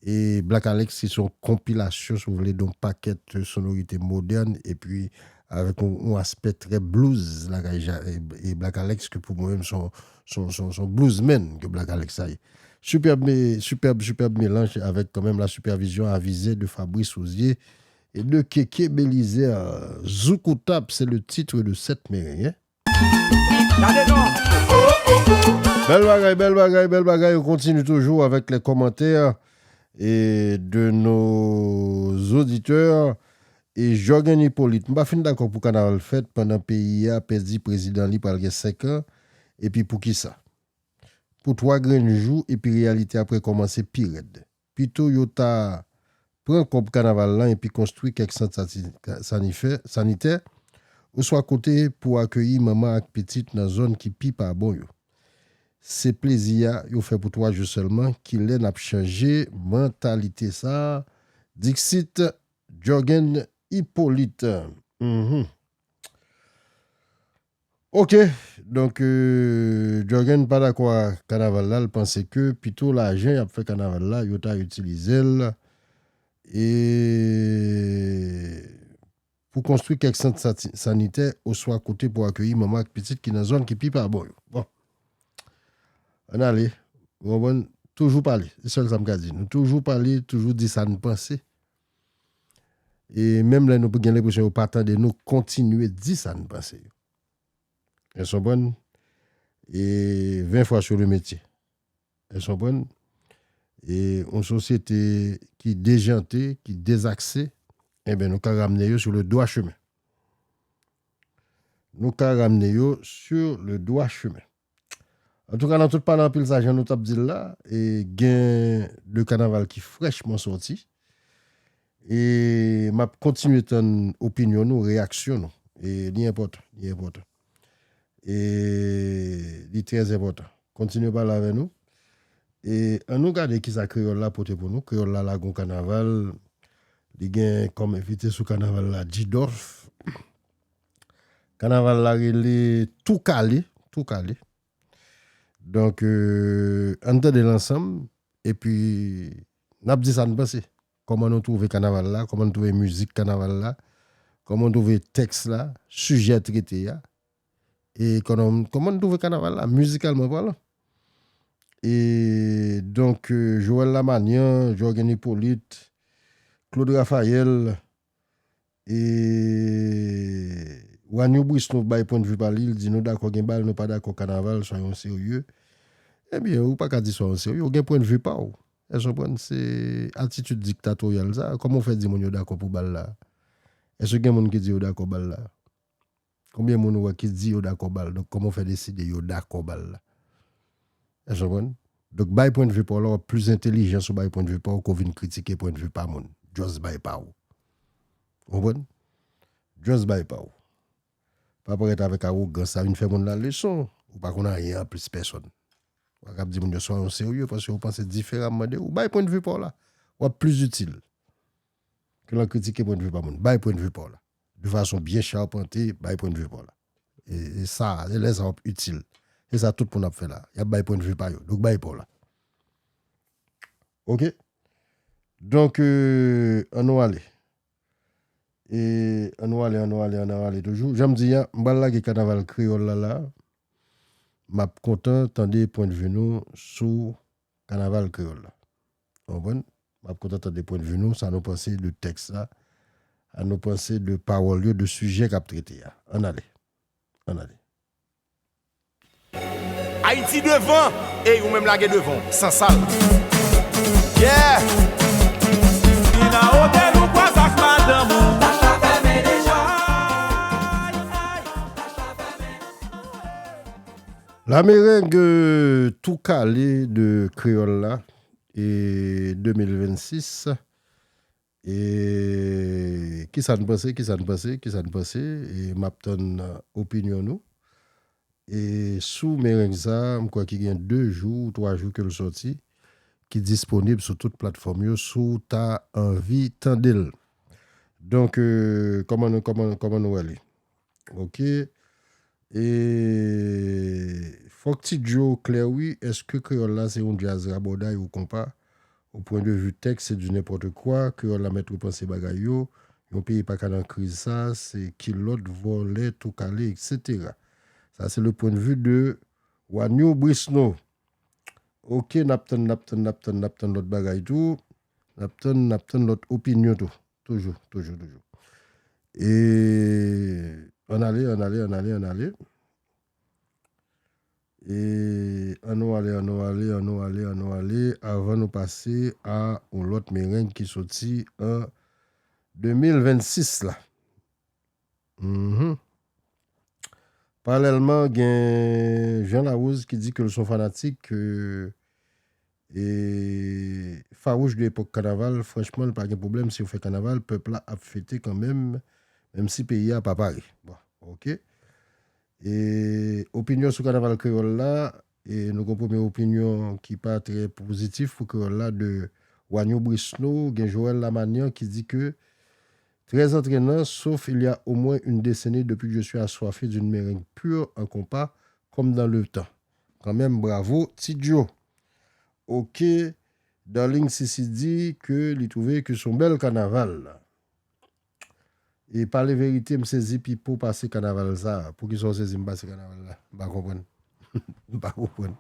e Black Alex ki se yon konpilasyon, si w vle, de yon pakèt sonorite modèn, epi avèk yon, yon aspè trè blues lakay Ja- e, e Black Alex, ke pou mwen menm, se yon, se yon, se yon, se yon bluesman ke Black Alex sa ye. Sipèb, me- sipèb, sipèb melanj avèk kanmenm la sipèvizyon avize de Fabrice Rouzier et de Kéké Bélizaire. Zoukoutap, c'est le titre de cette merenge. Gade non. Bèl bagay, bèl bagay, bèl bagay. On continue toujours avec les commentaires et de nos auditeurs. E Jorgen Hyppolite, m pa fin dakò pou kanaval fèt pandan peyi a pèdi prezidan li pral gen senk an, epi poukisa? Pou twa grenn jou, epi reyalite a pral kòmanse pi rèd. Pito yo ta pran kòb kanaval lan epi konstwi kèk sant sati- sanifè- sanitè, oswa kote pou akeyi manman ak pitit nan zòn ki pi pa bon yo. Se plezi a yo fè pou twa jou sèlman, kilè n ap chanje mantalite sa a? Dixit Jorgen Hyppolite. Mhm. Ok, donk, euh, Jorgen pa dakò a kanaval la, l panse ke pito lajan y ap fè kanaval la, yo ta itilize l. E pou konstwi kèk sant sati- sanitè oswa kote pou akeyi manman ak pitit ki nan zòn ki pi pa bon yo. Bon. Ann ale. Ou konprann? Toujou pale. Se sèl sa m ka di. Nou toujou pale, toujou di sa n panse. E menm lè nou gen lenpresyon yo pa tande nou, kontinye di sa n panse yo. Èske w konprann? E ven fwa sou le metye. Èske w konprann? E yon sosyete ki dejante, ki dezakse, enben, nou ka ramne yo sou le dwa chemen. Nou ka ramne yo sou le dwa chemen. Antouka, nan tout pale anpil sa, jan nou t ap di l la, e gen de kanaval ki frèchman sòti. E m ap kontinye tann opinyon nou, reyaksyon nou. E li enpòtan, li enpòtan. E li trè enpòtan. Kontinye pale avè nou. E ann nou gade kisa Kreyòl la pote pou nou. Kreyòl la lage yon kanaval. Li gen kòm envite sou kanaval la Djidòf. Kanaval la rele Tou Kale, Tou Kale. Donk, euh, ann tande l ansanm, epi n ap di sa n panse. Kòman nou twouve kanaval la, kòman nou twouve mizik kanaval la, kòman nou twouve tèks la, sijè trete a, e kòman, kòman nou twouve kanaval la, mizikalman palan. E donk, euh, Joël Lamagnan, Jorgen Hyppolite, Claude Raphaël, e Wanyo Brisno bay pwennvi pa li, li di nou dakò gen bal, nou pa dakò kanaval, soyons sérieux. Ebyen, ou pa ka di soyons sérieux, ou gen pwennvi pa w. Èske w konprann? Se atitid diktatoryal sa. Kòman w fè di moun yo dakò pou bal la? Èske gen moun ki di yo dakò bal la? Konbyen moun ou wè ki di yo dakò bal? Donk, kòman w fè deside yo dakò bal la? Èske w konprann? Donk, bay pwennvi pa w la, w ap plis entelijan si w bay pwennvi pa w ke w vin kritike pwennvi pa moun. Just bay pa w. Ou konprann? Just bay pa w. Pa parèt avèk awogans, sa vin fè moun la leson. Ou pa konn anyen anplis pèsòn. Ou pa kab di moun yo soyons sérieux, paske ou panse diferaman de ou. Bay pwennvi pa w la. W ap plis itil ke nan kritike pwennvi pa moun. Bay pwennvi pa w la. De fason byen chapante, bay pwennvi pa w la. E, e sa, e lè sa w ap itil. E sa tout moun ap fè la. Y ap bay pwennvi pa yo. Donk, bay pa w la. Oke? Donk, euh, ann nou ale. E ann nou ale, ann nou ale, ann nou ale toujou. Jan m di a, m pral lage kanaval kreyòl la la. M ap kontan tande pwennvi nou sou kanaval kreyòl la. Ou konprann? M ap kontan tande pwennvi nou, sa nou panse de tèks la, sa nou panse de pawòl yo, de sijè k ap trete a. Ann ale. Ann ale. Ayiti devan, ey, ou menm lage devan w, san sal. Yeah! Vin a otèl ou kwaze ak madanm ou. La merengue, euh, Tou Kale de Kreyòl la, e de mil vennsis. E kisa n panse, kisa n panse, kisa n panse? E m ap tann, euh, opinyon nou. E sou mereng sa, m kwè ki gen de jou ou twa jou ke l sòti, ki disponib sou tout platfòm yo, si w ta anvi tande l. Donk, euh, kòman nou, kòman, kòman nou wè li? Oke. E fòk Ti Djo klè wi, èske kreyòl la se yon djaz rabòday ou konpa? Au point de vue texte, c'est du n'importe quoi. Kreyòl la mèt repanse bagay yo. Yon peyi pa ka nan kriz sa, se kilòt, vòlè, tou kale, et cetera. Sa se le point de vue de Wanyo Brisno. Oke, n ap tann, n ap tann, n ap tann, n ap tann lòt bagay tou. N ap tann, n ap tann lòt opinyon tou. Toujou, toujou, toujou. E ann ale, ann ale, ann ale, ann ale. E ann nou ale, ann nou ale, ann nou ale, ann nou ale, avan nou pase a yon lòt mereng ki soti an de mil vennsis la. Mhm. Paralèlman, gen Jean Larose ki di ke l se yon fanatik, euh, e fawouch de epòk kanaval. Franchman, l pa gen pwoblèm si yo fè kanaval, pèp la ap fete kanmenm, menm si peyi a pa pare. Bon, oke. E opinyon sou kanaval kreyòl la, e nou gen premye opinyon ki pa trè pozitif pou kreyòl la de Wanyo Brisno, gen Joël Lamagnan ki di ke très entraînant, sauf il y a au moins une décennie depuis que je suis assoiffé d'une merengue pure en compas, comme dans le temps. Kanmenm, bravo, Ti Djo. Oke, Darling Sisi di ke li twouve ke se yon bèl kanaval. E pale verite, m sezi Pipo pase kanaval sa. Poukisa w sezi m pase kanaval la? M pa konprann. M pa konprann.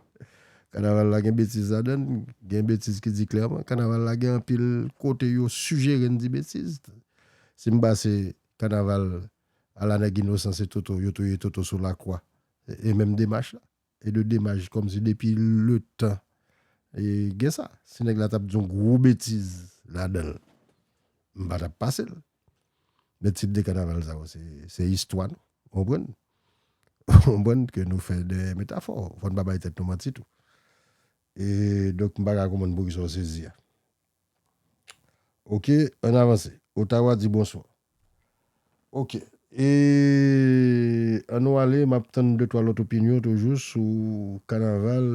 Kanaval la gen betiz ladan l, gen betiz ki di klèman. Kanaval la gen anpil kote yo sijere n di betiz. Si m pase kanaval a la nèg inosan se Toto, yo touye Toto sou lakwa. E, e menm demach la. E de demach kòmsi depi letan e gen sa. Si nèg la t ap di yon gwo betiz ladan l, m pa t ap pase l. Men tit de kanaval sa yo, se, se istwa nou. Ou konprann? Ou konprann ke nou fè de metafò. Fò n pa bay tèt nou manti tou. E donk, m pa ka konprann poukisa w sezi a. Ok, ann avanse. Otawa di bonswa. Ok. E ann nou ale, m ap tann de twa lòt opinyon toujou sou kanaval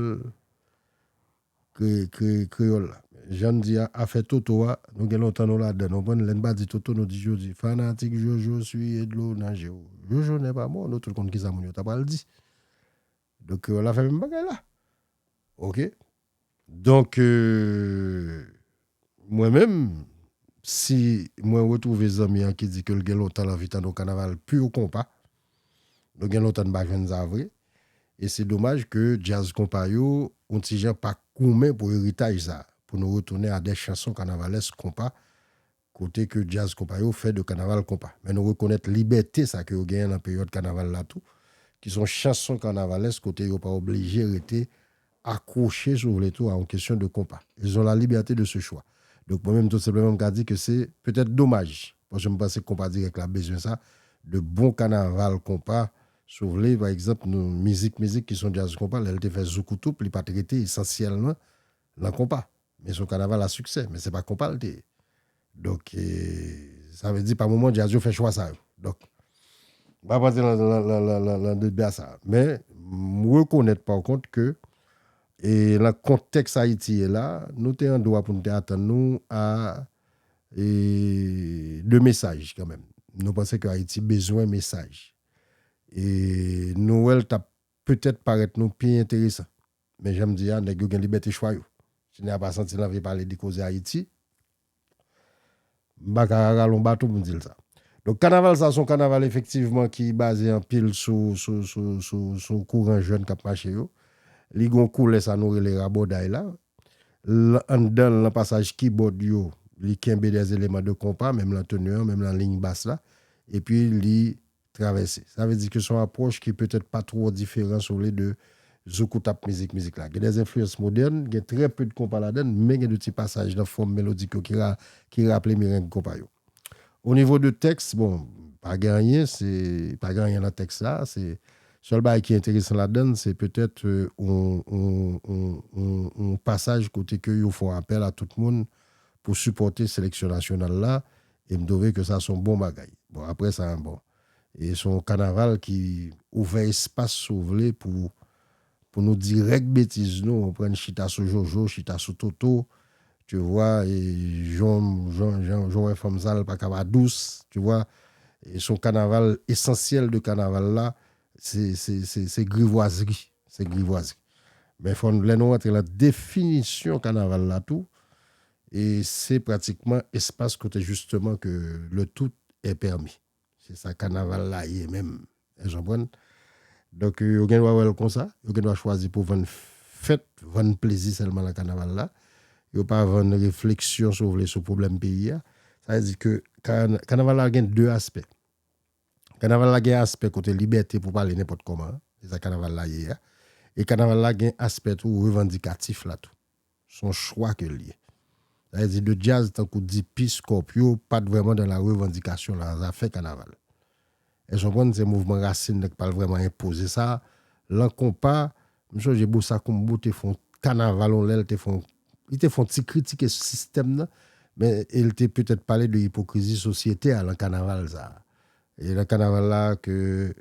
kre, kre, kreyòl la. Jan n di a, afè Toto a, nou gen lontan nou ladan. Nou konprann, lè n pa di Toto, nou di Jodi. Fanatik Jojo swiye dlo nan je w. Jojo n'est pas mort, nou tout konn kisa moun yo ta pral di. Donk, kreyòl la fè menm bagay la. Ok? Donk, euh, mwen menm, si mwen retwouve zanmi an ki di ke l gen lontan l anvi tande yon kanaval pur konpa, nou gen lontan n pa jwenn sa vre, e se domaj ke djaz konpa yo, yon ti jan pa goumen pou eritaj sa, pou nou retounen a de chanson kanavalèsk konpa, kote ke djaz konpa yo fè de kanaval konpa. Men nou rekonèt libète sa ke yo genyen nan peryòd kanaval la tou, ki se yon chanson kanavalèsk kote yo pa oblije rete akwoche, si w vle tou, a yon kesyon de konpa. Ils ont la liberté de ce choix. Donk, mwen menm, tou senpleman, m ka di ke se petèt domaj, paske m panse konpa dirèk la bezwen sa, de bon kanaval konpa, si w vle, pa egzanp, nou, mizik, mizik ki se yon djaz konpa, lè l te fè Zoukoutoup, li pa t rete esansyèlman nan konpa. Men se yon kanaval a siksè, men se pa konpa l te ye. Donk, e, sa vle di pa moman djaz yo fè chwa sa yo. Donk, m pa pase nan, nan, nan, nan, nan, nan deba sa. Men, m rekonèt pa kont ke, e, nan kontèks Ayiti ye la, nou te an dwa pou n te atann nou a, e, de mesaj kanmenm. Nou panse ke Ayiti bezwen mesaj. E nou wè l t ap petèt parèt nou pi enteresan. Men jan m di a, nèg yo gen libète chwa yo. Si nèg la pa santi l anvi pale de koze Ayiti, m pa ka rale yon bato pou m di l sa. Donk, kanaval sa, se yon kanaval efektivman ki baze anpil sou, sou, sou, sou, sou kouran jèn k ap mache yo. Li gen yon koulè sa nou rele rabòday la. L-, anndan l, nan pasaj kibòd yo, li kenbe des éléments de konpa, menm nan teni an, menm nan liy bas la. Epi li travèse. Sa vle di ke se yon apwòch ki petèt pa twò diferan, si w vle, de zoukoutap mizik, mizik la. Gen des enfliyans modèn, gen trè pe de konpa ladan l, men gen de ti pasaj nan fòm melodik yo ki ra-, ki raple mereng konpa yo. O nivo de tèks, bon, pa gen anyen, se, pa gen anyen nan tèks la, se, sèl bagay ki enteresan ladan l, se petèt, euh, on, on, on, on, on pasaj kote ke yo fè yon apèl a tout moun pou sipòte seleksyon nasyonal la, e m twouve ke sa se yon bon bagay. Bon, apre sa, bon, e se yon kanaval ki ouvè espas, si w vle, pou, pou nou di rèk betiz nou, pran chita sou Jojo, chita sou Toto, tu vois, e jan, jan, jan, jan wè fanm sa, l pa ka pa dous, tu vois, e se yon kanaval esansyèl de kanaval la, se, se, se, se grivwazri, se grivwazri. Men fò n, lè nou rantre nan definisyon kanaval la tou, e se pratikman espas kote jisteman ke le tout est permis. Se sa kanaval la ye menm. Èske w konprann? Donk, yo gen dwa wè l konsa, yo gen dwa chwazi pou vann fèt, vann plezi sèlman nan kanaval la. Yo pa vann refleksyon, si w vle, sou pwoblèm peyi a. Sa vle di ke kan-, kanaval la gen de aspè. Kanaval la gen aspè kote libète pou pale nenpòt kòman, se sa kanaval la ye a. E kanaval la gen aspè tou revandikatif la tou. Se yon chwa ke l ye. Sa vle di de djaz tankou Dipi, Scorpio, pa t vrèman dans la revendication nan zafè kanaval. Èske w konprann? Se mouvman rasin nan k pa t vrèman enpoze sa. Lan konpa, m sonje Bossa Combo te fè yon kanaval yon lè, l te fè yon, li te fè yon ti kritike sistèm nan, men e l te petèt pale de ipokrizi sosyete a lan kanaval sa. E nan kanaval la ke,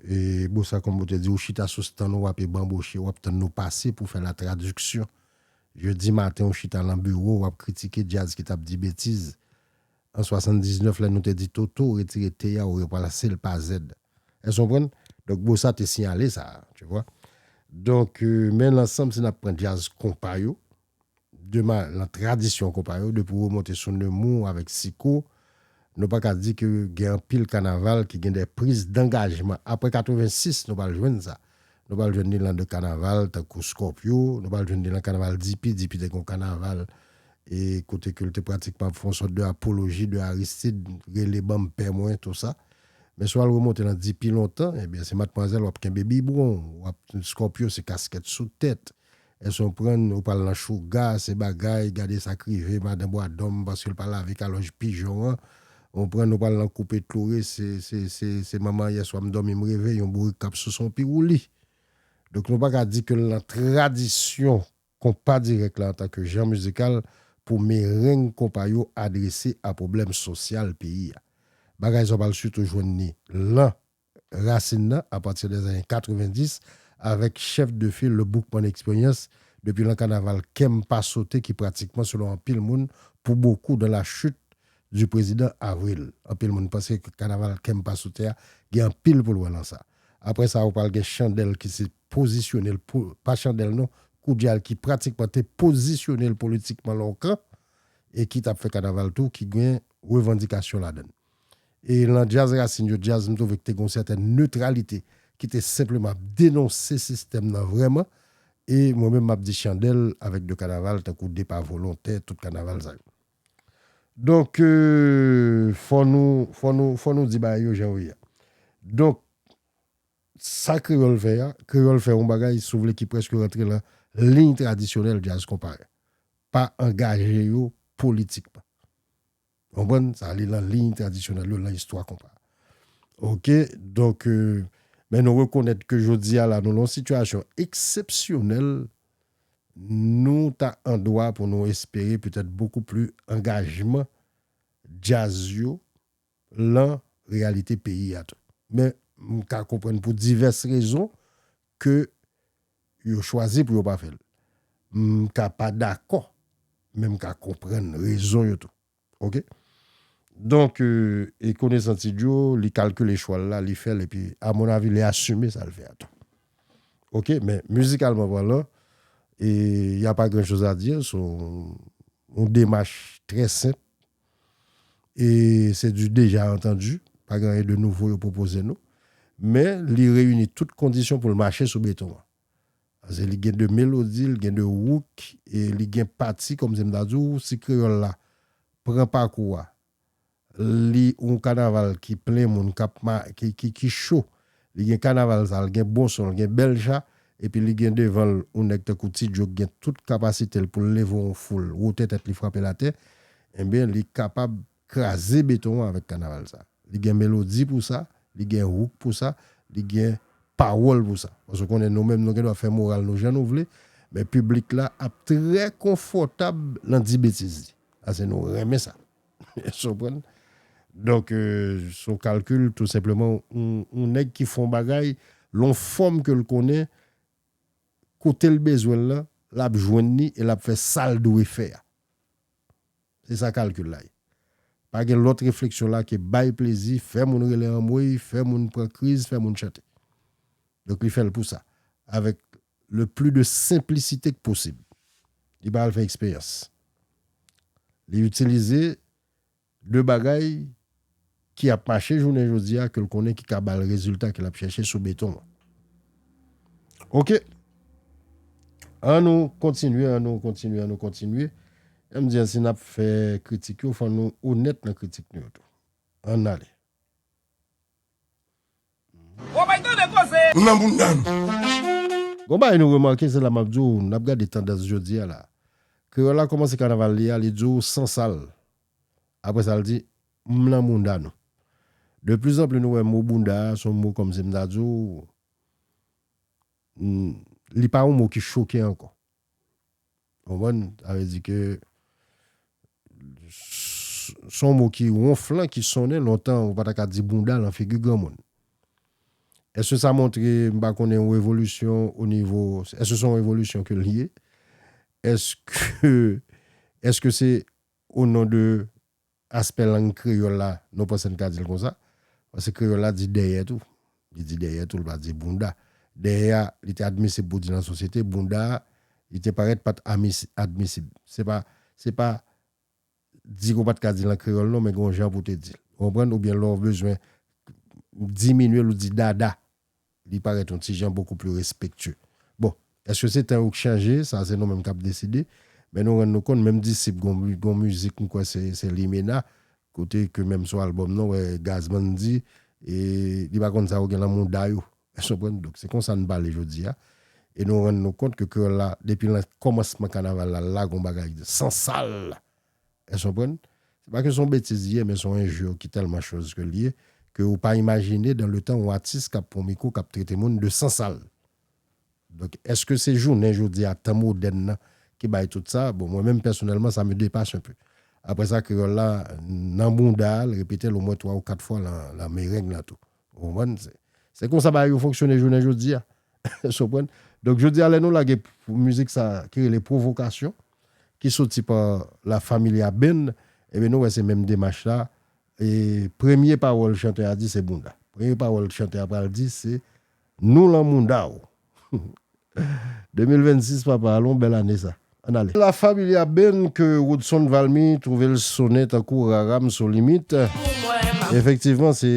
e, Bossa Combo te di, ou chita sou stand ou, w ap banboche, w ap tann nou pase pou fè la traduction. Jedi maten, ou chita lan biwo, w ap kritike djaz ki t ap di betiz. An swasanndiznèf, lè nou te di Toto, retire T a, ou replase l pa Z. Èske w konprann? Donk, Bossa te siyale sa, tu vois. Donk, euh, men lansanm, si n ap pran djaz konpa yo, de ma-, nan tradisyon konpa yo, depi w remonte sou Nemours avèk Siko, Nou pa ka di ke gen anpil kanaval ki gen de priz dangajman. Apre katrevensis, nou pral jwenn sa. Nou pral jwenn li lan de kanaval tankou Scorpio, nou pral jwenn li lan kanaval D P, D P te gen yon kanaval e kote ke l te pratikman ap fè yon sòt de apoloji de Aristide, rele ban m pè mwen, tou sa. Men si w al remonte lan D P lontan, ebyen, se madmwazèl w ap kenbe bibwon, w ap Scorpio, se kaskèt sou tèt. Èske w konprann, ou pral lan chouga, se bagay, gade sa k rive madan Bwadòm paske l pa lave kalòj pijon an. Ou konprann, ou pral lan koupe kloure, se, se, se, se manman yèswa m dòmi m reve, yon bourik k ap souse yon piwouli. Donk, nou pa ka di ke l lan tradisyon konpa dirèk la antanke jan mizikal pou mereng konpa yo adrese a pwoblèm sosyal peyi a. Bagay sa w pral sitou jwenn li lan rasin nan apati de zane katrevenndis avèk chèf de file le Boukman Experience depi lan kanaval Kè m pa sote ki pratikman selon anpil moun pour beaucoup dans la chute du président Avril. Anpil moun panse ke kanaval Kè m pa sote a gen anpil pou l wè lan sa. Apre sa, ou pral gen Chandèl ki se pozisyone l pou, pa Chandèl non, Koudjal ki pratikman te pozisyone l politikman lontan e ki t ap fè kanaval tou, ki gen revandikasyon ladan l. E lan djaz rasin yo, djaz m twouve ki te gen yon sètèn netralite, ki te senpleman ap denonse sistèm nan vrèman. E mwen menm m ap di Chandèl avèk de kanaval tankou Depa Volontè, tout kanaval sa yo. Donk, euh, fò nou, fò nou, fò nou di bagay yo jan yo ye a. Donk, sa Kreyòl fè a, Kreyòl fè yon bagay, si w vle, ki prèske rantre lan liy tradisyonèl djaz konpa a. Pa angaje yo politikman. Konprann? Sa li lan liy tradisyonèl yo, lan istwa konpa. Oke, donk, euh, men nou rekonèt ke jodi a la, nou lan yon sitiyasyon eksepsyonèl, nou ta an dwa pou nou espere petèt bokou pli angajman djaz yo lan reyalite peyi a tou. Men, m ka konprann pou divès rezon ke yo chwazi pou yo pa fè l. M ka pa dakò, men m ka konprann rezon yo tou. Oke? Donk, euh, e konesan Ti Djo, li kalkile chwa l la, li fè l, epi, amonavi, li asime sa l fè a tou. Oke? Men, mizikalman palan, e y a pa gran choz a di, se yon, yon demach trè senp, e se du déjà entendu, pa gen anyen de nouvo yo pwopoze nou, men li reyini tout kondisyon pou l mache sou beton an. Paske li gen de melodi, li gen de wouk, e li gen pati, kòmsi m ta di w, si Kreyòl la pran pakou a, li yon kanaval ki plen moun, k ap ma-, ki, ki, ki cho. Li gen kanaval sa, li gen bon son, li gen bèl cha, epi li gen devan l yon nèg tankou Ti Djo ki gen tout kapasite l pou l leve yon foul, wotè tèt li frape l atè, enben, li kapab kraze beton an avèk kanaval sa. Li gen melodi pou sa, li gen wouk pou sa, li gen pawòl pou sa. Paske w konnen nou menm, nou gen dwa fè moral nou jan nou vle, men piblik la ap trè konfòtab lan di betiz li. Paske nou renmen sa. Ou konprann? Donk, euh, se yon kalkil, tou senpleman, yon, yon nèg ki fè yon bagay, lan yon fòm ke l konnen, kote l bezwen l lan, l ap jwenn li e l ap fè sa l dwe fè a. Se sa kalkil la ye. Pa gen lòt refleksyon la ke bay plezi, fè moun rele anmwey, fè moun pran kriz, fè moun chante. Donk, li fè l pou sa, avèk le plus de simplicité k posib. Li pa al fè eksperyans. Li itilize de bagay ki ap mache jounen jodi a, ke l konnen ki ka ba l rezilta ke l ap chèche sou beton an. Oke. Ann nou kontinye, ann nou kontinye, ann nou kontinye. Jan m di a, si n ap fè kritik yo, fò nou onèt nan kritik nou yo tou. Ann ale. Ou bay tande koze. Ou nan bounda m. Gon bagay nou remake, se la m ap di w, n ap gade tandans jodi a la. Kreyòl la kòmanse kanaval li a, li di w san sal. Apre sa, l di, m nan bounda nou. De plus en plus, nou wè mo bounda a, se yon mo kòmsi m ta di w, mm, li pa yon mo ki choke ankò. Ou konprann? Sa vle di ke s-, s-, se yon mo ki wonflan, ki sonnen, lontan, ou pa ta ka di bounda lan figi granmoun. Èske sa montre, m pa konnen, yon evolisyon o nivo, èske se yon evolisyon ke l ye? Èske, èske se o non de aspè lang kreyòl la, nou panse n ka di l konsa? Paske kreyòl la di dèyè tou. Li di dèyè tou, li pa di bounda. Dèyè a, li te admisib pou di nan sosyete, bounda a, li te parèt pa t amis-, admisib. Se pa, se pa di ke w pa t ka di l an kreyòl non, men gen yon jan pou w te di l. Ou konprann? Oubyen lè w bezwen diminye l, ou di dada. Li parèt yon ti jan bokou pli respektye. Bon, èske se tan yo k chanje? Sa, se nou menm k ap deside. Men nou rann nou kont, menm Disip, gon, gon mizik, m kwè se, se Limena, kote ke menm sou albòm nan, wè, Gazman di, e li pa konn sa yo gen lan mouda yo. Èske w konprann? Donk, se konsa n pale jodi a. E nou rann nou kont ke kreyòl la, depi nan kòmansman kanaval la, l lage yon bagay sansal. Èske w konprann? Se pa ke se yon betiz li ye, men se yon enjure ki tèlman choz ke li ye, ke ou pa imajine dans le temps yon atis k ap pran mikwo, k ap trete moun de sansal. Donk, èske se jounen jodi a, tan modèn nan, ki bay tout sa? Bon, mwen menm pèsonèlman, ça me dépasse un peu. Apre sa, kreyòl la, nan bounda a, l repete l omwen twa ou kat fwa lan, lan mereng lan tou. Ou konprann? Se, se konsa bagay yo fonksyone jounen jodi a. Èske w konprann? Donk, jodi a, lè nou lage p-, mizik sa ki rele Pwovokasyon, ki soti pa La Familia Band, ebyen, nou wè se menm demach la. E premye pawòl chantè a di, se bounda. Premye pawòl chantè a pral di, se nou lan mounda w. De mil vennsis, papa, alon bèl ane sa. Ann ale. La Familia Band ke Woodson Valmy twouve l sonnen tankou rara m sou limit. Efektivman, se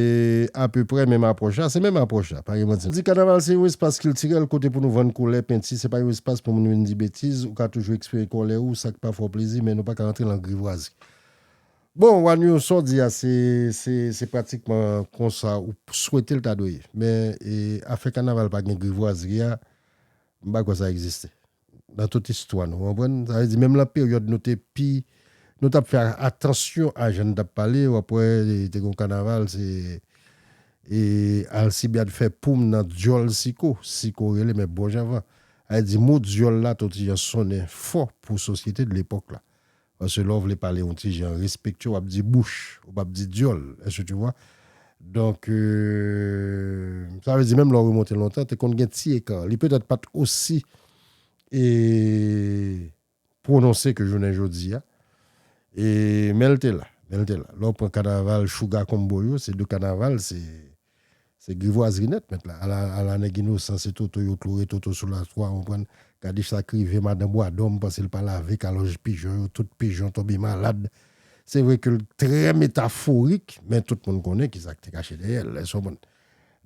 apeprè menm apwòch la. Se menm apwòch la, pa gen manti. Di kanaval se yon espas kiltirèl kote pou nou vann koulè, penti, se pa yon espas pou moun vin di betiz, ou ka toujou eksprime kòlè ou, sa k pa fè w plezi, men nou pa ka rantre lan grivwazri. Bon, Wanyo, sa w di a, se, se, se pratikman konsa ou swete l ta dwe ye. Men, e, afè kanaval pa gen grivwazri a, m pa kwè sa egziste. Nan tout istwa nou, w konprann? Sa vle di, menm lan peryòd nou te pi, nou t ap fè atansyon a jan n t ap pale, w ap wè, te gen yon kanaval, se, e, Alcibiade fè poum nan dyòl Siko, Siko rele, men bon jan van. Sa vle di, mo dyòl la, t on ti jan sonnen fò pou sosyete de lepòk la. Paske lè w vle pale yon ti jan respektye, w ap di bouch, ou p ap di dyòl. Èske tu vois? Donk, euh, sa vle di, menm lè w remonte lontan, te konn gen ti eka. Li petèt pa t osi, e, pwononse ke jounen jodi a. E, men l te la, men l te la. Lè w pran kanaval Chouga Konbo yo, se de kanaval, se Se grivwazri nèt, mèt la. Ala, ala nèg inosan, se toto yo kloure, toto sou latwa, w konprann? Gade sa k rive madan Bwadòm, panse l pa lave kalòj pijon yo, tout pijon tonbe malad. Se vre ke l trè metaforik, men tout moun konnen kisa k te kache dèyè l, èske w konprann?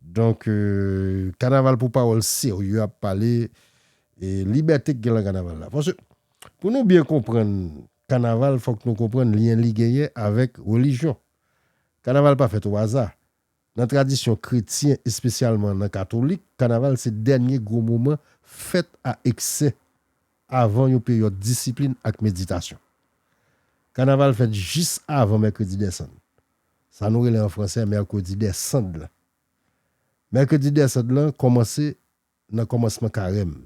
Donk, euh, kanaval pou pawòl serye ap pale, e libète k gen lan kanaval la. Paske, pou nou byen konprann kanaval, fòk nou konprann lyen li genyen avèk relijyon. Kanaval pa fèt o aza. Nan tradisyon kretyen, espesyalman nan katolik, kanaval se dènye gwo moman fèt a eksè avan yon peryòd disiplin ak meditasyon. Kanaval fèt jis avan Mèkredi Dèsann. Sa nou rele an fransè Mercredi des Cendres lan. Mèkredi Dèsann lan kòmanse nan kòmansman Karèm.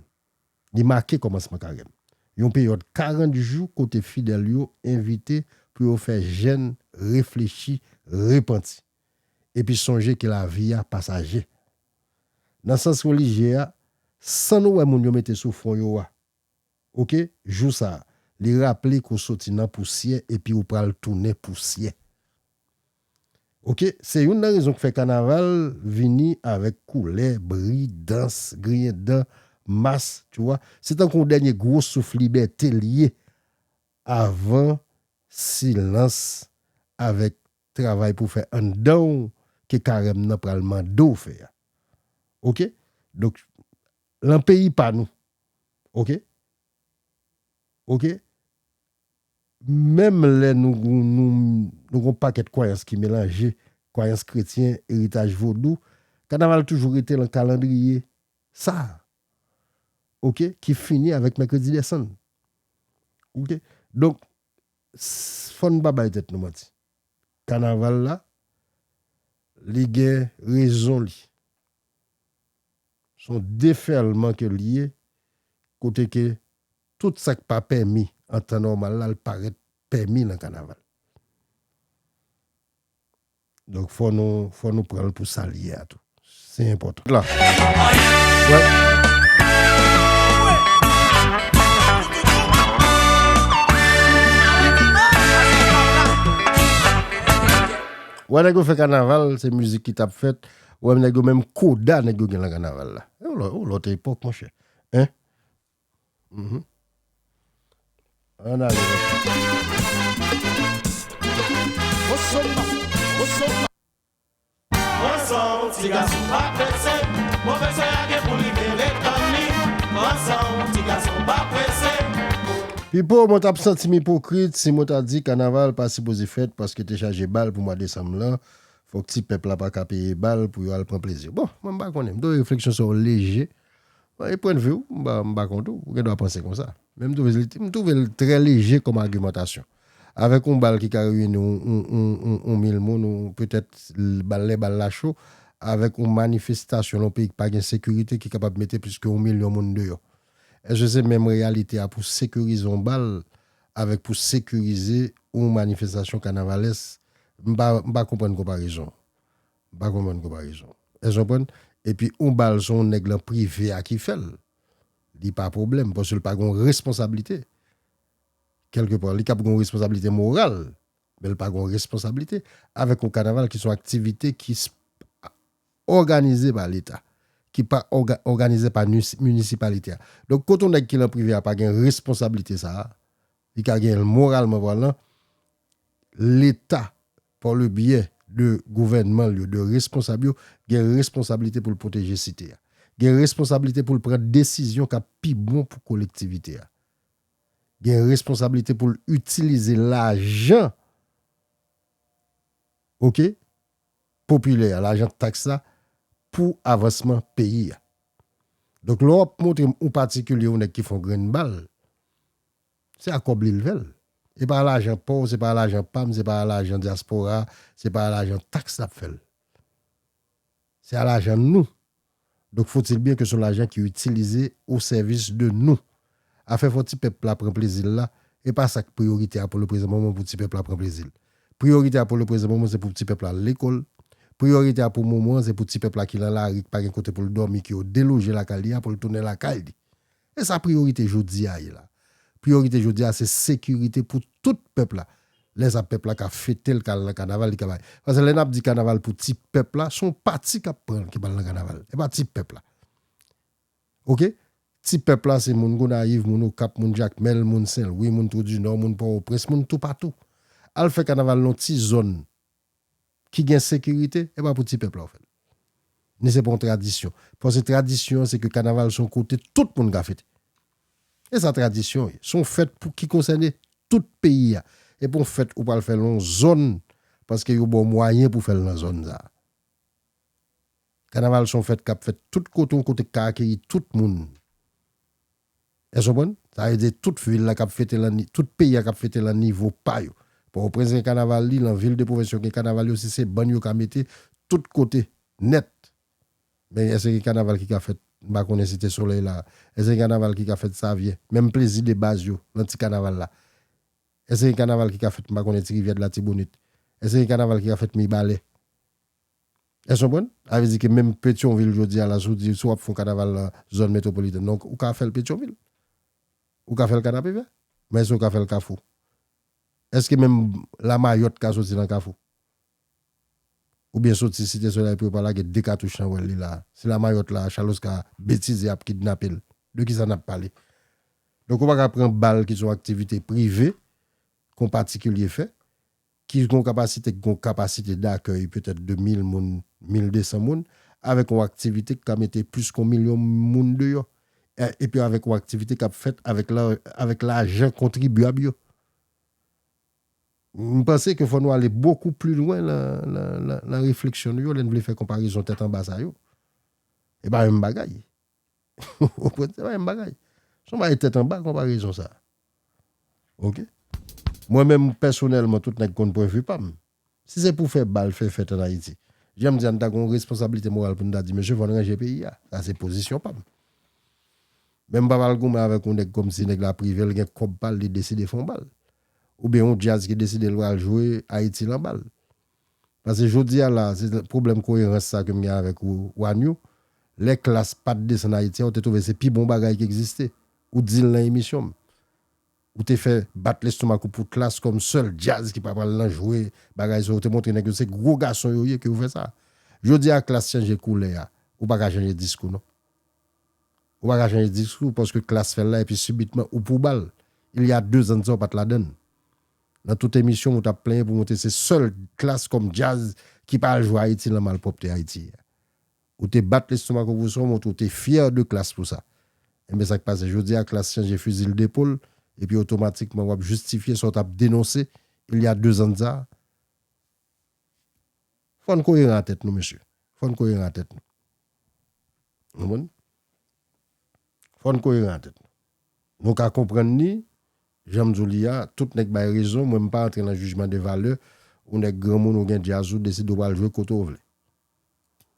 Li make kòmansman Karèm. Yon peryòd karant jou kote fidèl yo envite pou yo fè jèn, reflechi, repanti, epi sonje ke lavi a pasaje. Nan sans relijye a, san nou wè moun yo mete sou fwon yo a, oke, jou sa a, li raple ke w soti nan pousyè epi ou pral tounen pousyè. Oke, se youn nan rezon k fè kanaval vini avèk koulè, bri, dans, griyen dan, mas, tu vois. Se tankou yon dènye gwo souf libète l ye avan silans avèk travay pou fè anndan w ke karèm nan pral mande w fè a. Oke? Donk, lan peyi pa nou, oke? Oke? Menm lè nou, nou, nou gon pakèt kwayans ki melanje, kwayans kretyen, eritaj vodou, kanaval toujou rete lan kalandriye sa a, oke, ki fini avèk Mèkredi Dèsann. Oke? Donk, s-, fò n pa bay tèt nou manti. Kanaval la, li gen rezon li. Se yon defèlman ke l ye, kote ke tout sa k pa pèmi an tan nòmal la, l parèt pèmi nan kanaval. Donk, fò nou, fò nou pran l pou sa l ye a tou. Se enpòtan. La. Wè. Wè, nèg yo fè kanaval, se mizik ki t ap fèt. Wè, nèg yo menm koda, nèg yo gen lan kanaval la. E yon lò-, yon lòt epòk, monchè. Hein? Mhm. Ann ale konsa. Osoma, Pran san w, ti gason, pa prese. Pwofesè a gen pou li vin retann li. Pran san w, ti gason, pa prese. Pipo, mwen t ap santi m ipokrit si mwen ta di kanaval pa sipoze fèt paske te chaje bal pou mwa desanm lan. Fòk ti pèp la pa ka peye bal pou yo al pran plezi. Bon, mwen m pa konnen. M te wè refleksyon sa yo leje. Bon, e pwennvi w, m pa, m pa kont ou. Ou gen dwa panse konsa. Men m twouve l, m twouve l trè leje kòm agimantasyon. Avèk yon bal ki ka reyini yon, yon, yon, yon, yon mil moun, ou petèt l-, bal, lè bal la cho, avèk yon manifestasyon nan yon peyi ki pa gen sekirite, ki kapab mete plis ke yon milyon moun deyò. Èske se menm reyalite a pou sekirize yon bal avèk pou sekirize yon manifestasyon kanavalès? M pa, m pa konprann konparezon. M pa konprann konparezon. Èske w konprann? Epi yon bal se yon nèg lan prive a ki fè l. Li pa pwoblèm, paske l pa gen yon responsablite. Kèlkepa, li kab gen yon responsablite moral, men l pa gen yon responsablite. Avèk yon kanaval ki se yon aktivite ki s-, òganize pa Leta, ki pa òga-, òganize pa nis-, minisipalite a. Donk, kote yon nèg ki lan prive a pa gen responsablite sa a, li ka gen l moralman palan, Leta, pa le byè de gouvènman l yo, de responsab yo, gen responsablite pou l pwoteje site a. Gen responsablite pou l pran desizyon k ap pi bon pou kolektivite a. Gen responsablite pou l itilize lajan, oke, popilè a, lajan taks la, pou avansman peyi a. Donk, lè w ap montre m yon patikilye, yon nèg ki fè yon grenn bal, se a kòb li l fè l. Se pa lajan pa w, se pa lajan pa m, se pa lajan dyaspora, se pa lajan taks l ap fè l. Se a lajan nou. Donk, faut-il bien que se yon lajan ki itilize au service de nous. Afè fò ti pèp la pran plezi l la, e pa sa k priyorite a pou le prezan moman pou ti pèp la pran plezi l. Priyorite a pou le prezan moman se pou ti pèp la al lekòl. Priyorite a pou moman an se pou ti pèp la ki lan lari, ki pa gen kote pou l dòmi, ki yo deloje lakay li a, pou l tounen lakay li. E sa priyorite jodi a ye la. Priyorite jodi a se sekirite pou tout pèp la. Lè sa pèp la ka fete l, ka al nan kanaval, li ka bay. Paske lè n ap di kanaval pou ti pèp la, se yon pati k ap pran l ki pral nan kanaval. E pa ti pèp la. Oke? Ti pèp la se moun Gonayiv, moun Okap, moun Jakmèl, moun Senlwi, moun Twou di Nò, moun Pòtoprens, moun toupatou. Al fè kanaval nan ti zòn ki gen sekirite, e pa pou ti pèp la w fè l. Ni se pa yon tradisyon. Paske tradisyon an se ke kanaval se yon kote tout moun ka fete. E sa tradisyon ye. Se yon fèt pou ki konsène tout peyi a. E pa yon fèt ou pral fè l nan yon zòn paske yo ba w mwayen pou fè l nan zòn sa a. Kanaval se yon fèt k ap fèt tout kote, yon kote k ka akeyi tout moun. Èske w konprann? Sa vle di tout vil la k ap fete lan ni-, tout peyi a k ap fete lan nivo pa yo. Pòtoprens gen kanaval li, lan vil de pwovens yo gen kanaval yo, si se bann yo ka mete, tout kote, nèt. Men èske gen kanaval ki ka fèt, m pa konnen Site Solèy la, èske gen kanaval ki ka fèt Savyen, menm plezi de baz yo, lan ti kanaval la. Èske gen kanaval ki ka fèt, m pa konnen Ti Rivyè de Latibonit, èske gen kanaval ki ka fèt Mibalè? Èske w konprann? Sa vle di ke menm Petyonvil jodi a la, si w di, si w ap fè yon kanaval nan zòn metwopolitèn, non, ou ka fè l Petyonvil. Ou ka fè l Kanapevè. Men èske w ka fè l Kafou? Èske menm Lamayòt ka soti nan Kafou? Oubyen soti Site Solèy pou yo pa lage de katouch nan wèl li la. Si Lamayòt la, Charles Oscar betize ap kidnape l. De kisa n ap pale? Donk, ou pa ka pran bal ki se yon aktivite prive, ke yon patikilye fè, ki gen yon kapasite, ki gen yon kapasite dakèy petèt de mil moun, mil de san moun, avèk yon aktivite ki ka mete plis ke yon milyon moun deyò. E, epi avèk yon aktivite k ap fèt avèk la, avèk lajan kontribyab yo. M panse ke fò nou ale bokou pli lwen lan, lan, lan, lan refleksyon nou yo, lè n vle fè konparezon tèt anba sa yo. E pa menm bagay. Ou konprann? Se pa menm bagay. Se yon bagay tèt anba konparezon sa. Oke? Mwen menm, pèsonèlman, tout nèg konn pwennvi pa m. Si se pou fè bal, fè fèt ann Ayiti, jan m di a, n ta gen yon responsablite moral pou n ta di, mesye, fò n ranje peyi a. Sa se pozisyon pa m. Men m pa pral goumen avèk yon nèg kòmsi nèg la prive l, gen kòb pa l, li deside fè yon bal. Oubyen yon djaz ki deside l pral jwe Ayiti lan bal. Paske jodi a la, se pwoblèm koerans sa ke m gen avèk ou, Wanyo. Lè Klass pa t desann Ayiti a, ou te twouve se pi bon bagay ki egziste. Ou di l nan emisyon m. Ou te fè bat lestomak ou pou Klass kòm sèl djaz ki pa pral nan jwe bagay sa yo. Ou te montre nèg yo se gwo gason yo ye ke yo fè sa. Jodi a Klass chanje koulè a. Ou pa ka chanje diskou non. Ou pa ka chanje diskou paske Klass fè l la epi sibitman ou pou bal. Il y a deux ans de sa ou pa t ladann. Nan tout emisyon, ou t ap plenyen pou montre se sèl Klass kòm djaz ki pa al jwe Ayiti nan malpwòpte Ayiti a. Ou te bat lestomak ou pou sa, ou montre ou te fyè de Klass pou sa. Enben, sa k pase jodi a, Klass chanje fizi l depo l, epi otomatikman w ap jistifye sa w t ap denonse il y a deux ans de ça. Fò n koyeran a tèt nou, mesye. Fò n koyeran a tèt nou. Ou konprann? Fò n koyeran a tèt nou. Nou ka konprann li, jan m di w li a, tout nèg bay rezon, mwen m pa antre nan jijman de valè, ou nèg granmoun, ou gen djaz ou, deside w pral jwe kote w vle.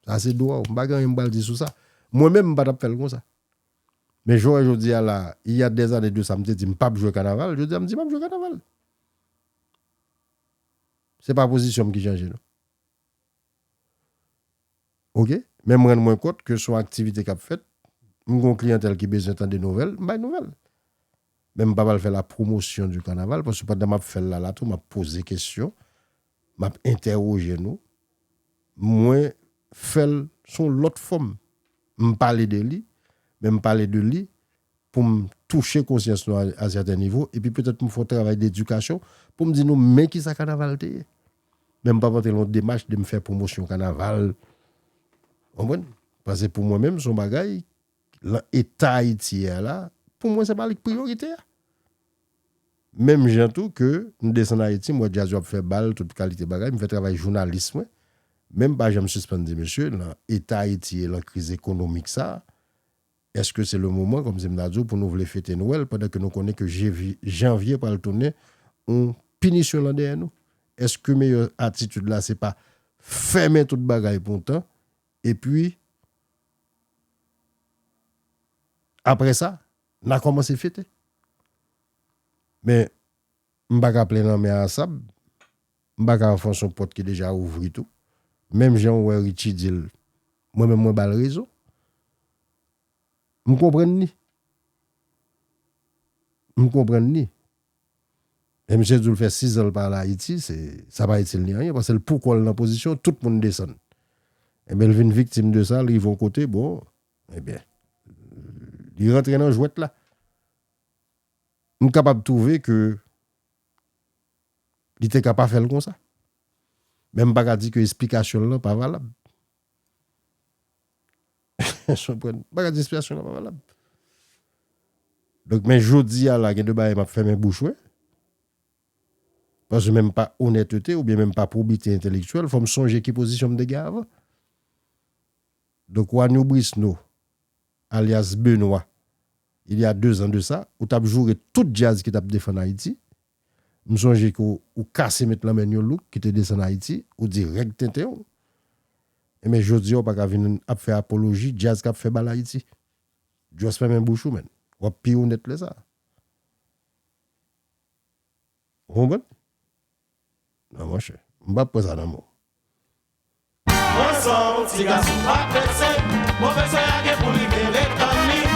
Sa se dwa w, m pa gen anyen m pral di sou sa. Mwen menm, m pa t ap fè l konsa. Men jan w wè jodi a la, il y a des années de ça, m te di m p ap jwe kanaval, jodi a m di m ap jwe kanaval. Se pa pozisyon m ki chanje, non. Oke? Men m rann mwen kont ke se yon aktivite k ap fèt, m gen yon kliyantèl ki bezwen tande nouvèl, m bay nouvèl. Men m pa pral fè la pwomosyon di kanaval, paske pandan m ap fè l la, la tou, m ap poze kesyon, m ap entèwoje nou. Mwen fè l sou yon lòt fòm. M pale de li, men m pale de li pou m touche konsyans nou a, a sèten nivo, epi petèt pou m fè yon travay dedikasyon, pou m di nou men kisa kanaval te ye. Men m p ap antre nan yon demach de m fè pwomosyon kanaval. Ou konprann? Paske pou mwen menm, se yon bagay, lan eta Ayiti ye a la, pou mwen, se pa li k priyorite a. Menm jan tou ke m desann Ayiti, m wè djaz yo ap fè bal, tout kalite bagay, m fè travay jounalis mwen, men m pa janm sispann di, mesye, lan eta Ayiti ye, lan kriz ekonomik sa, èske se le moman, kòmsi m ta di w, pou nou vle fete Nwèl, pandan ke nou konnen ke janvye, janvye pral tounen yon pinisyon lan dèyè nou? Èske meyè atitid la, se pa fèmen tout bagay pou yon tan, epi, apre sa, n a kòmanse fete? Men, m pa ka plen lanmè a sab, m pa ka anfonse yon pòt ki deja ouvri tou. Menm jan w wè Richie di l, mwen menm mwen ba l rezon. M konprann li. M konprann li. E misye di w l fè sis zan l pa al Ayiti, se, sa pa itil li anyen, paske l poukò l nan pozisyon, tout moun desann. Ebyen, l vin viktim de sa, l rive yon kote, bon, ebyen, li rantre nan jwèt la. M kapab twouve ke li te ka pa fè l konsa. Men m pa ka di ke esplikasyon l lan pa valab. Ou konprann? M pa ka di esplikasyon l lan pa valab. Donk, men jodi a la, gen de bagay m ap fèmen bouch mwen. Paske menm pa onètete oubyen menm pa pwobite entelektyèl, fò m sonje ki pozisyon m te gen avan. Donk, Wanyou Brisno, alyas Benoît, il y a deux ans de ça, ou t ap joure tout djaz ki t ap defann Ayiti. M sonje ke w, ou kase met lanmen New Look ki te desann Ayiti, ou di règ tenten w. Ebyen, jodi a, ou pa ka vin ap fè apoloji djaz k ap fè bal Ayiti. Just fèmen bouch ou, menn. W ap pi onèt lè sa a. Ou konprann? Non, monchè. M p ap pran sa nan men w. Pran san w, ti gason, pa prese. Move sòy la gen pou li mele tan.